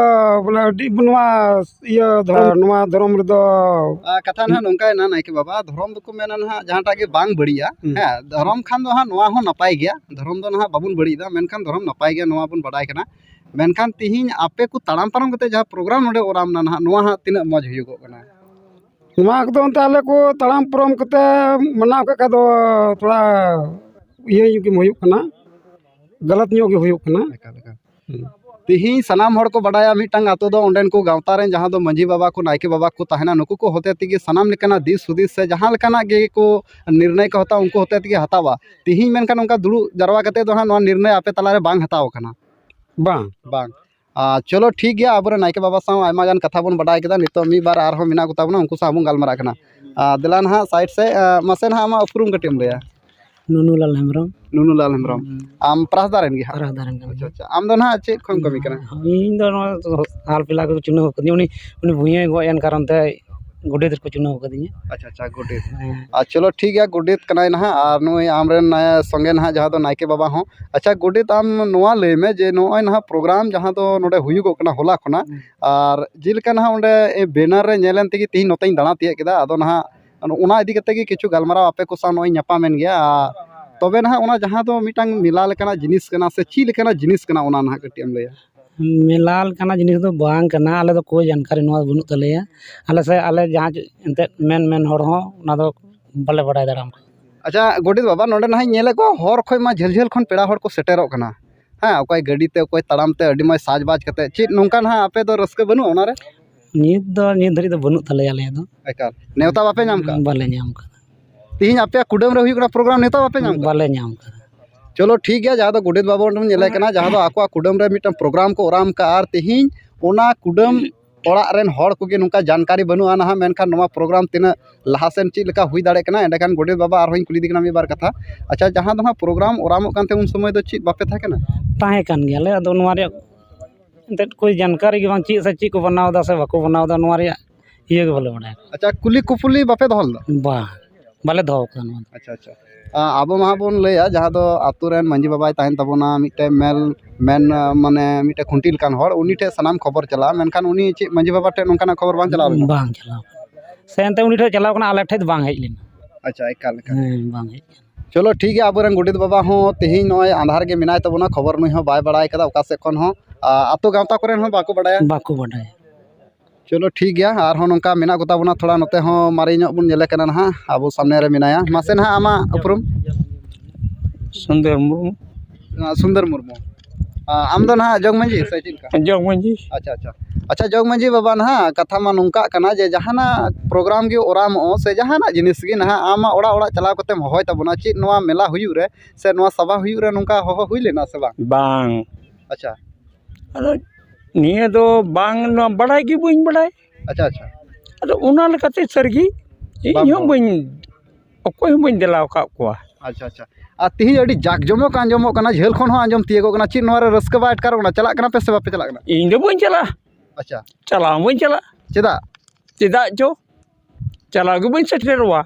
ᱵᱚᱞᱮ ᱟᱹᱰᱤ ᱱᱚᱣᱟ ᱤᱭᱟᱹ ᱫᱷᱚᱨᱚᱢ, ᱱᱚᱣᱟ ᱫᱷᱚᱨᱚᱢ ᱨᱮᱫᱚ ᱟ, ᱠᱟᱛᱷᱟ ᱱᱟᱦᱟᱜ ᱱᱚᱝᱠᱟᱭᱮᱱᱟ ᱱᱟᱭᱠᱮ ᱵᱟᱵᱟ, ᱫᱷᱚᱨᱚᱢ ᱫᱚᱠᱚ ᱢᱮᱱᱟ ᱱᱟᱦᱟᱜ ᱡᱟᱦᱟᱸᱴᱟᱜ ᱜᱮ ᱵᱟᱝ ᱵᱟᱹᱲᱤᱡᱼᱟ᱾ ᱦᱩᱸ᱾ ᱦᱮᱸ, ᱫᱷᱚᱨᱚᱢ ᱠᱷᱟᱱ ᱫᱚ ᱦᱟᱸᱜ ᱱᱚᱣᱟ ᱦᱚᱸ ᱱᱟᱯᱟᱭ ᱜᱮᱭᱟ, ᱫᱷᱚᱨᱚᱢ ᱫᱚ ᱱᱟᱦᱟᱜ ᱵᱟᱵᱚᱱ ᱵᱟᱹᱲᱤᱡ ᱮᱫᱟ, ᱢᱮᱱᱠᱷᱟᱱ ᱫᱷᱚᱨᱚᱢ ᱱᱟᱯᱟᱭ ᱜᱮᱭᱟ, ᱱᱚᱣᱟ ᱵᱚᱱ ᱵᱟᱰᱟᱭ ᱠᱟᱱᱟ᱾ ᱢᱮᱱᱠᱷᱟᱱ ᱛᱤᱦᱤᱧ ᱟᱯᱮ ᱠᱚ ᱛᱟᱲᱟᱢ ᱯᱟᱨᱚᱢ ᱠᱟᱛᱮ ᱡᱟᱦᱟᱸ ᱯᱨᱳᱜᱨᱟᱢ ᱱᱚᱰᱮ ᱚᱨᱟᱢ ᱮᱱᱟ ᱱᱟᱦᱟᱜ, ᱱᱚᱣᱟ ᱦᱟᱸᱜ ᱛᱤᱱᱟᱹᱜ ᱢᱚᱡᱽ ᱦᱩᱭᱩᱜᱚᱜ ᱠᱟᱱᱟ? ᱱᱚᱣᱟ ᱠᱚᱫᱚ ᱚᱱᱛᱮ ᱟᱞᱮ ᱠᱚ ᱛᱟᱲᱟᱢ ᱯᱟᱨᱚᱢ ᱠᱟᱛᱮ ᱢᱟᱱᱟᱣ ᱠᱟᱜ ᱠᱷᱟᱡ ᱫᱚ ᱛᱷᱚᱲᱟ ᱤᱭᱟᱹ ᱧᱚᱜ ᱜᱮ ᱦᱩᱭᱩᱜ ᱠᱟᱱᱟ, ᱜᱟᱞᱟᱛ ᱧᱚᱜ ᱜᱮ ᱦᱩᱭᱩᱜ ᱠᱟᱱᱟ᱾ ᱮᱠᱟᱞ, ᱮᱠᱟᱞ᱾ ᱦᱩᱸ᱾ ᱛᱤᱦᱤᱧ ᱥᱟᱱᱟᱢ ᱦᱚᱲ ᱠᱚ ᱵᱟᱰᱟᱭᱟ, ᱢᱤᱫᱴᱟᱝ ᱟᱛᱳ ᱫᱚ ᱚᱸᱰᱮᱱ ᱠᱚ ᱜᱟᱶᱛᱟ ᱨᱮᱱ ᱡᱟᱦᱟᱸ ᱫᱚ ᱢᱟᱹᱡᱷᱤ ᱵᱟᱵᱟ ᱠᱚ, ᱱᱟᱭᱠᱮ ᱵᱟᱵᱟ ᱠᱚ ᱛᱟᱦᱮᱱᱟ, ᱱᱩᱠᱩ ᱠᱚ ᱦᱚᱛᱮ ᱛᱮᱜᱮ ᱥᱟᱱᱟᱢ ᱞᱮᱠᱟᱱᱟᱜ ᱫᱤᱥ ᱦᱩᱫᱤᱥ ᱥᱮ ᱡᱟᱦᱟᱸ ᱞᱮᱠᱟᱱᱟᱜ ᱜᱮ ᱠᱚ ᱱᱤᱨᱱᱚᱭ ᱠᱚ ᱦᱟᱛᱟᱣᱟ, ᱩᱱᱠᱩ ᱦᱚᱛᱮ ᱛᱮᱜᱮ ᱦᱟᱛᱟᱣᱟ᱾ ᱛᱤᱦᱤᱧ ᱢᱮᱱᱠᱷᱟᱱ ᱚᱱᱠᱟ ᱫᱩᱲᱩᱵ ᱡᱟᱨᱣᱟ ᱠᱟᱛᱮ ᱫᱚ ᱦᱟᱸᱜ ᱱᱚᱣᱟ ᱱᱤᱨᱱᱚᱭ ᱟᱯᱮ ᱛᱟᱞᱟᱨᱮ ᱵᱟᱝ ᱦᱟᱛᱟᱣ ᱟᱠᱟᱱᱟ᱾ ᱵᱟᱝ᱾ ᱵᱟᱝ᱾ ᱟᱨ ᱪᱚᱞᱚ ᱴᱷᱤᱠ ᱜᱮᱭᱟ, ᱟᱵᱚᱨᱮᱱ ᱱᱟᱭᱠᱮ ᱵᱟᱵᱟ ᱥᱟᱶ ᱟᱭᱢᱟ ᱜᱟᱱ ᱠᱟᱛᱷᱟ ᱵᱚᱱ ᱵᱟᱰᱟᱭ ᱠᱮᱫᱟ, ᱱᱤᱛᱚᱜ ᱢᱤᱫ ᱵᱟᱨ ᱟᱨᱦᱚᱸ ᱢᱮᱱᱟᱜ ᱠᱚᱛᱟ ᱵᱚᱱᱟ, ᱩᱱᱠᱩ ᱥᱟᱶ ᱵᱚᱱ ᱜᱟᱞᱢᱟᱨᱟᱜ ᱠᱟᱱᱟ᱾ ᱟᱨ ᱫᱮᱞᱟ ᱱᱟᱦᱟᱜ ᱥᱟᱭᱤᱰ ᱥᱮᱫ, ᱟᱨ ᱢᱟᱥᱮ ᱱᱟᱦᱟᱜ ᱟᱢᱟᱜ ᱩᱯᱨᱩᱢ ᱠᱟᱹᱴᱤᱡ ᱮᱢ ᱞᱟᱹᱭᱟ᱾ ᱱᱩᱱᱩᱞᱟᱞ ᱦᱮᱢᱵᱨᱚᱢ᱾ ᱱᱩᱱᱩᱞᱟᱞ ᱦᱮᱢᱵᱨᱚᱢ᱾ ᱦᱩᱸ᱾ ᱟᱢ ᱯᱨᱟᱥᱫᱟ ᱨᱮᱱ ᱜᱮ ᱦᱟᱸᱜ? ᱯᱨᱟᱥᱫᱟ ᱨᱮᱱ ᱠᱟᱱ ᱟᱪᱪᱷᱟ, ᱜᱤᱭᱟᱹᱧ᱾ ᱟᱪᱪᱷᱟ᱾ ᱟᱢ ᱫᱚ ᱱᱟᱦᱟᱜ ᱪᱮᱫ ᱠᱷᱚᱱ ᱠᱟᱹᱢᱤ ᱠᱟᱱᱟ? ᱤᱧ ᱫᱚ ᱱᱚᱣᱟ ᱦᱟᱞ ᱯᱤᱞᱟ ᱠᱚ ᱪᱩᱱᱟᱹᱣ ᱠᱟᱹᱫᱤᱧᱟ, ᱩᱱᱤ, ᱩᱱᱤ ᱵᱷᱩᱭᱟᱹᱭ ᱜᱚᱡ ᱮᱱ ᱠᱟᱨᱚᱱ ᱛᱮ ᱜᱚᱰᱮᱛ ᱨᱮᱠᱚ ᱪᱩᱱᱟᱹᱣ ᱟᱠᱟᱫᱤᱧᱟ᱾ ᱟᱪᱪᱷᱟ, ᱟᱪᱪᱷᱟ, ᱜᱚᱰᱮᱛ᱾ ᱦᱮᱸ᱾ ᱟᱨ ᱪᱚᱞᱚ, ᱴᱷᱤᱠ ᱜᱮᱭᱟ, ᱜᱚᱰᱮᱛ ᱠᱟᱱᱟᱭ ᱱᱟᱦᱟᱜ, ᱟᱨ ᱱᱩᱭ ᱟᱢᱨᱮᱱ, ᱮ, ᱥᱚᱸᱜᱮ ᱱᱟᱦᱟᱜ, ᱡᱟᱦᱟᱸ ᱫᱚ ᱱᱟᱭᱠᱮ ᱵᱟᱵᱟ ᱦᱚᱸ᱾ ᱟᱪᱪᱷᱟ ᱜᱚᱰᱮᱛ, ᱟᱢ ᱱᱚᱣᱟ ᱞᱟᱹᱭ ᱢᱮ ᱡᱮ ᱱᱚᱜᱼᱚᱭ ᱱᱟᱦᱟᱜ ᱯᱨᱳᱜᱨᱟᱢ ᱡᱟᱦᱟᱸ ᱫᱚ ᱱᱚᱰᱮ ᱦᱩᱭᱩᱜᱚᱜ ᱠᱟᱱᱟ ᱦᱚᱞᱟ ᱠᱷᱚᱱᱟᱜ, ᱦᱩᱸ᱾ ᱟᱨ ᱡᱮᱞᱮᱠᱟ ᱱᱟᱦᱟᱜ ᱚᱸᱰᱮ ᱵᱮᱱᱟᱨ ᱨᱮ ᱧᱮᱞ ᱮᱱ ᱛᱮᱜᱮ ᱛᱤᱦᱤᱧ ᱱᱚᱛᱮᱧ ᱫᱟᱬᱟ ᱛᱤᱭᱟᱹᱜ ᱠᱮᱫᱟ, ᱟᱫᱚ ᱱᱟᱦᱟᱜ ᱚᱱᱟ ᱤᱫᱤ ᱠᱟᱛᱮ ᱜᱮ ᱠᱤᱪᱷᱩ ᱜᱟᱞᱢᱟᱨᱟᱣ ᱟᱯᱮ ᱠᱚ ᱥᱟᱶ ᱱᱚᱜᱼᱚᱭ ᱧᱟᱯᱟᱢ ᱮᱱ ᱜᱮᱭᱟ᱾ ᱟᱨ ᱛᱚᱵᱮ ᱱᱟᱦᱟᱜ ᱚᱱᱟ ᱡᱟᱦᱟᱸ ᱫᱚ ᱢᱤᱫᱴᱟᱝ ᱢᱮᱞᱟ ᱞᱮᱠᱟᱱᱟᱜ ᱡᱤᱱᱤᱥ ᱠᱟᱱᱟ ᱥᱮ ᱪᱮᱫ ᱞᱮᱠᱟᱱᱟᱜ ᱡᱤᱱᱤᱥ ᱠᱟᱱᱟ, ᱚᱱᱟ ᱱᱟᱦᱟᱜ ᱠᱟᱹᱴᱤᱡ ᱮᱢ ᱞᱟᱹᱭᱟ? ᱢᱮᱞᱟ ᱞᱮᱠᱟᱱᱟᱜ ᱡᱤᱱᱤᱥ ᱫᱚ ᱵᱟᱝ ᱠᱟᱱᱟ, ᱟᱞᱮ ᱫᱚ ᱠᱳᱭ ᱡᱟᱱᱠᱟᱨᱤ ᱱᱚᱣᱟ ᱵᱟᱹᱱᱩᱜ ᱛᱟᱞᱮᱭᱟ᱾ ᱟᱞᱮ ᱥᱮ ᱟᱞᱮ ᱡᱟᱦᱟᱸ ᱮᱱᱛᱮᱫ ᱢᱮᱱ ᱢᱮᱱ ᱦᱚᱲ ᱦᱚᱸ ᱚᱱᱟ ᱫᱚ ᱵᱟᱞᱮ ᱵᱟᱲᱟᱭ ᱫᱟᱲᱮᱭᱟᱜ ᱠᱟᱱᱟ᱾ ᱟᱪᱪᱷᱟ ᱜᱚᱰᱮᱛ ᱵᱟᱵᱟ, ᱱᱚᱰᱮ ᱱᱟᱦᱟᱜ ᱤᱧ ᱧᱮᱞᱮᱫ ᱠᱚᱣᱟ ᱦᱚᱨ ᱠᱷᱚᱱ ᱢᱟ ᱡᱷᱟᱹᱞ ᱡᱷᱟᱹᱞ ᱠᱷᱚᱱ ᱯᱮᱲᱟ ᱦᱚᱲ ᱠᱚ ᱥᱮᱴᱮᱨᱚᱜ ᱠᱟᱱᱟ, ᱦᱮᱸ, ᱚᱠᱚᱭ ᱜᱟᱹᱰᱤ ᱛᱮ, ᱚᱠᱚᱭ ᱛᱟᱲᱟᱢ ᱛᱮ, ᱟᱹᱰᱤ ᱢᱚᱡᱽ ᱥᱟᱡᱽᱵᱟᱡᱽ ᱠᱟᱛᱮ᱾ ᱪᱮᱫ ᱱᱚᱝᱠᱟ ᱱᱟᱦᱟᱜ ᱟᱯᱮ ᱫᱚ ᱨᱟᱹᱥᱠᱟᱹ ᱵᱟᱹᱱᱩᱜᱼᱟ ᱚᱱᱟᱨᱮ? ᱱᱤᱛ ᱫᱚ, ᱱᱤᱛ ᱫᱷᱟᱹᱨᱤᱡ ᱫᱚ ᱵᱟᱹᱱᱩᱜ ᱛᱟᱞᱮᱭᱟ ᱟᱞᱮᱭᱟᱜ ᱫᱚ᱾ ᱮᱠᱟᱞ᱾ ᱱᱮᱣᱛᱟ ᱵᱟᱯᱮ ᱧᱟᱢ ᱠᱟᱜᱼᱟ? ᱵᱟᱞᱮ ᱧᱟᱢ ᱠᱟᱫᱟ᱾ ᱛᱤᱦᱤᱧ ᱟᱯᱮᱭᱟᱜ ᱠᱩᱰᱟᱹᱢ ᱨᱮ ᱦᱩᱭᱩᱜ ᱠᱟᱱᱟ ᱯᱨᱳᱜᱨᱟᱢ, ᱱᱮᱣᱛᱟ ᱵᱟᱯᱮ ᱧᱟᱢ ᱠᱟᱜᱼᱟ? ᱵᱟᱞᱮ ᱧᱟᱢ ᱠᱟᱫᱟ᱾ ᱪᱚᱞᱚ ᱴᱷᱤᱠ ᱜᱮᱭᱟ, ᱡᱟᱦᱟᱸ ᱫᱚ ᱜᱚᱰᱮᱛ ᱵᱟᱵᱟ ᱵᱚᱱ ᱧᱮᱞᱮ ᱠᱟᱱᱟ, ᱡᱟᱦᱟᱸ ᱫᱚ ᱟᱠᱚᱣᱟᱜ ᱠᱩᱰᱟᱹᱢ ᱨᱮ ᱢᱤᱫᱴᱟᱝ ᱯᱨᱳᱜᱨᱟᱢ ᱠᱚ ᱚᱨᱟᱢ ᱠᱟᱜᱼᱟ, ᱟᱨ ᱛᱤᱦᱤᱧ ᱚᱱᱟ ᱠᱩᱰᱟᱹᱢ ᱚᱲᱟᱜ ᱨᱮᱱ ᱦᱚᱲ ᱠᱚᱜᱮ ᱱᱚᱝᱠᱟ ᱡᱟᱱᱠᱟᱨᱤ ᱵᱟᱹᱱᱩᱜᱼᱟ ᱱᱟᱦᱟᱜ, ᱢᱮᱱᱠᱷᱟᱱ ᱱᱚᱣᱟ ᱯᱨᱳᱜᱨᱟᱢ ᱛᱤᱱᱟᱹᱜ ᱞᱟᱦᱟ ᱥᱮᱱ ᱪᱮᱫ ᱞᱮᱠᱟ ᱦᱩᱭ ᱫᱟᱲᱮᱭᱟᱜ ᱠᱟᱱᱟ᱾ ᱮᱸᱰᱮᱠᱷᱟᱱ ᱜᱚᱰᱮᱛ ᱵᱟᱵᱟ ᱟᱨᱦᱚᱸᱧ ᱠᱩᱞᱤ ᱤᱫᱤ ᱠᱟᱱᱟ ᱢᱤᱫ ᱵᱟᱨ ᱠᱟᱛᱷᱟ᱾ ᱟᱪᱪᱷᱟ, ᱡᱟᱦᱟᱸ ᱫᱚ ᱱᱟᱦᱟᱜ ᱯᱨᱳᱜᱨᱟᱢ ᱚᱨᱟᱢᱚᱜ ᱠᱟᱱ ᱛᱟᱦᱮᱸ ᱩᱱ ᱥᱚᱢᱚᱭ ᱫᱚ ᱪᱮᱫ ᱵᱟᱯᱮ ᱛᱟᱦᱮᱸ ᱠᱟᱱᱟ? ᱛᱟᱦᱮᱸ ᱠᱟᱱ ᱜᱮᱭᱟᱞᱮ, ᱟᱫᱚ ᱱᱚᱣᱟ ᱨᱮᱭᱟᱜ ᱮᱱᱛᱮᱫ ᱠᱳᱭ ᱡᱟᱱᱠᱟᱨᱤ ᱜᱮ ᱵᱟᱝ, ᱪᱮᱫ ᱥᱮ ᱪᱮᱫ ᱠᱚ ᱵᱮᱱᱟᱣ ᱮᱫᱟ ᱥᱮ ᱵᱟᱠᱚ ᱵᱮᱱᱟᱣ ᱮᱫᱟ, ᱱᱚᱣᱟ ᱨᱮᱭᱟᱜ ᱤᱭᱟᱹ ᱜᱮ ᱵᱟᱞᱮ ᱵᱟᱲᱟᱭᱟ᱾ ᱟᱪᱪᱷᱟ, ᱠᱩᱞᱤ ᱠᱩᱯᱩᱞᱤ ᱵᱟᱯᱮ ᱫᱚᱦᱚ ᱞᱮᱫᱟ? ᱵᱟᱝ, ᱵᱟᱞᱮ ᱫᱚᱦᱚ ᱠᱟᱫᱟ ᱱᱚᱣᱟ ᱫᱚ᱾ ᱟᱪᱪᱷᱟ, ᱟᱪᱪᱷᱟ᱾ ᱟ, ᱟᱵᱚ ᱢᱟ ᱦᱟᱸᱜ ᱵᱚᱱ ᱞᱟᱹᱭᱟ, ᱡᱟᱦᱟᱸ ᱫᱚ ᱟᱛᱳ ᱨᱮᱱ ᱢᱟᱺᱡᱷᱤ ᱵᱟᱵᱟᱭ ᱛᱟᱦᱮᱱ ᱛᱟᱵᱚᱱᱟ, ᱢᱤᱫᱴᱮᱱ ᱢᱮᱞ, ᱢᱮᱱ, ᱟ, ᱢᱟᱱᱮ ᱢᱤᱫᱴᱮᱱ ᱠᱷᱩᱱᱴᱤ ᱞᱮᱠᱟᱱ ᱦᱚᱲ, ᱩᱱᱤ ᱴᱷᱮᱱ ᱥᱟᱱᱟᱢ ᱠᱷᱚᱵᱚᱨ ᱪᱟᱞᱟᱜᱼᱟ, ᱢᱮᱱᱠᱷᱟᱱ ᱩᱱᱤ ᱪᱮᱫ ᱢᱟᱺᱡᱷᱤ ᱵᱟᱵᱟ ᱴᱷᱮᱱ ᱱᱚᱝᱠᱟᱱᱟᱜ ᱠᱷᱚᱵᱚᱨ ᱵᱟᱝ ᱪᱟᱞᱟᱣ ᱞᱮᱱᱟ? ᱵᱟᱝ ᱪᱟᱞᱟᱣ ᱠᱟᱱᱟ᱾ ᱥᱮ ᱮᱱᱛᱮ ᱩᱱᱤ ᱴᱷᱮᱱ ᱪᱟᱞᱟᱣ ᱠᱟᱱᱟ, ᱟᱞᱮ ᱴᱷᱮᱱ ᱫᱚ ᱵᱟᱝ ᱦᱮᱡ ᱞᱮᱱᱟ᱾ ᱟᱪᱪᱷᱟ, ᱮᱠᱟᱞ, ᱮᱠᱟᱞ᱾ ᱦᱮᱸ, ᱵᱟᱝ ᱦᱮᱡ ᱠᱟᱱᱟ᱾ ᱪᱚᱞᱚ ᱴᱷᱤᱠ ᱜᱮᱭᱟ, ᱟᱵᱚᱨᱮᱱ ᱜᱚᱰᱮᱛ ᱵᱟᱵᱟ ᱦᱚᱸ ᱛᱮᱦᱮᱧ ᱱᱚᱜᱼᱚᱭ ᱟᱸᱫᱷᱟᱨ ᱜᱮ ᱢᱮᱱᱟᱭ ᱛᱟᱵᱚᱱᱟ, ᱠᱷᱚᱵᱚᱨ ᱱᱩᱭ ᱦᱚᱸ ᱵᱟᱭ ᱵᱟᱲᱟᱭ ᱠᱟᱫᱟ ᱚᱠᱟ ᱥᱮᱫ ᱠᱷᱚᱱ ᱦᱚᱸ, ᱟ, ᱟᱛᱳ ᱜᱟᱶᱛᱟ ᱠᱚᱨᱮᱱ ᱦᱚᱸ ᱵᱟᱠᱚ ᱵᱟᱲᱟᱭᱟ᱾ ᱵᱟᱠᱚ ᱵᱟᱰᱟᱭᱟ᱾ ᱪᱚᱞᱚ ᱴᱷᱤᱠ ᱜᱮᱭᱟ, ᱟᱨᱦᱚᱸ ᱱᱚᱝᱠᱟ ᱢᱮᱱᱟᱜ ᱠᱚᱛᱟ ᱵᱚᱱᱟ, ᱛᱷᱚᱲᱟ ᱱᱚᱛᱮ ᱦᱚᱸ ᱢᱟᱨᱮ ᱧᱚᱜ ᱵᱚᱱ ᱧᱮᱞᱮ ᱠᱟᱱᱟ ᱱᱟᱦᱟᱜ, ᱟᱵᱚ ᱥᱟᱢᱱᱮ ᱨᱮ ᱢᱮᱱᱟᱭᱟ᱾ ᱢᱟᱥᱮ ᱱᱟᱦᱟᱜ ᱟᱢᱟᱜ ᱩᱯᱨᱩᱢ? ᱥᱩᱱᱫᱚᱨ ᱢᱩᱨᱢᱩ᱾ ᱟ, ᱥᱩᱱᱫᱚᱨ ᱢᱩᱨᱢᱩ᱾ ᱟ, ᱟᱢ ᱫᱚ ᱱᱟᱦᱟᱜ ᱡᱚᱜᱽ ᱢᱟᱺᱡᱷᱤ ᱥᱮ ᱪᱮᱫ ᱞᱮᱠᱟ? ᱡᱚᱜᱽ ᱢᱟᱺᱡᱷᱤ᱾ ᱟᱪᱪᱷᱟ, ᱟᱪᱪᱷᱟ᱾ ᱟᱪᱪᱷᱟ, ᱡᱚᱜᱽ ᱢᱟᱺᱡᱷᱤ ᱵᱟᱵᱟ, ᱱᱟᱦᱟᱜ ᱠᱟᱛᱷᱟ ᱢᱟ ᱱᱚᱝᱠᱟᱜ ᱠᱟᱱᱟ ᱡᱮ ᱡᱟᱦᱟᱱᱟᱜ ᱯᱨᱳᱜᱨᱟᱢ ᱜᱮ ᱚᱨᱟᱢᱚᱜ ᱥᱮ ᱡᱟᱦᱟᱱᱟᱜ ᱡᱤᱱᱤᱥ ᱜᱮ ᱱᱟᱦᱟᱜ ᱟᱢᱟᱜ ᱚᱲᱟᱜ ᱚᱲᱟᱜ ᱪᱟᱞᱟᱣ ᱠᱟᱛᱮᱢ ᱦᱚᱦᱚᱭ ᱛᱟᱵᱚᱱᱟ, ᱪᱮᱫ ᱱᱚᱣᱟ ᱢᱮᱞᱟ ᱦᱩᱭᱩᱜ ᱨᱮ ᱥᱮ ᱱᱚᱣᱟ ᱥᱟᱵᱷᱟ ᱦᱩᱭᱩᱜ ᱨᱮ ᱱᱚᱝᱠᱟ ᱦᱚᱦᱚ ᱦᱩᱭ ᱞᱮᱱᱟ ᱥᱮ ᱵᱟᱝ? ᱵᱟᱝ᱾ ᱟᱪᱪᱷᱟ᱾ ᱟᱫᱚ ᱱᱤᱭᱟᱹ ᱫᱚ ᱵᱟᱝ, ᱱᱚᱣᱟ ᱵᱟᱲᱟᱭ ᱜᱮ ᱵᱟᱹᱧ ᱵᱟᱲᱟᱭ᱾ ᱟᱪᱪᱷᱟ, ᱟᱪᱪᱷᱟ᱾ ᱟᱫᱚ ᱚᱱᱟ ᱞᱮᱠᱟᱛᱮ ᱥᱟᱹᱨᱤᱜᱮ ᱤᱧ ᱵᱟᱝ, ᱦᱚᱸ ᱵᱟᱝ᱾ ᱵᱟᱹᱧ, ᱚᱠᱚᱭ ᱦᱚᱸ ᱵᱟᱹᱧ ᱫᱮᱞᱟ ᱟᱠᱟᱫ ᱠᱚᱣᱟ᱾ ᱟᱪᱪᱷᱟ, ᱟᱪᱪᱷᱟ᱾ ᱟᱨ ᱛᱤᱦᱤᱧ ᱟᱹᱰᱤ ᱡᱟᱠ ᱡᱚᱢᱚᱠ ᱟᱸᱡᱚᱢᱚᱜ ᱠᱟᱱᱟ, ᱡᱷᱟᱹᱞ ᱠᱷᱚᱱ ᱦᱚᱸ ᱟᱸᱡᱚᱢ ᱛᱤᱭᱳᱜᱚᱜ ᱠᱟᱱᱟ, ᱪᱮᱫ ᱱᱚᱣᱟ ᱨᱮ ᱨᱟᱹᱥᱠᱟᱹ ᱵᱟᱭ ᱟᱴᱠᱟᱨᱚᱜ ᱠᱟᱱᱟ? ᱪᱟᱞᱟᱜ ᱠᱟᱱᱟ ᱯᱮ ᱥᱮ ᱵᱟᱯᱮ ᱪᱟᱞᱟᱜ ᱠᱟᱱᱟ? ᱤᱧ ᱫᱚ ᱵᱟᱹᱧ ᱪᱟᱞᱟᱜᱼᱟ᱾ ᱟᱪᱪᱷᱟ᱾ ᱪᱟᱞᱟᱣ ᱦᱚᱸ ᱵᱟᱹᱧ ᱪᱟᱞᱟᱜᱼᱟ᱾ ᱪᱮᱫᱟᱜ? ᱪᱮᱫᱟᱜ ᱪᱚ? ᱪᱟᱞᱟᱣ ᱜᱮ ᱵᱟᱹᱧ ᱥᱮᱴᱮᱨᱚᱜᱼᱟ᱾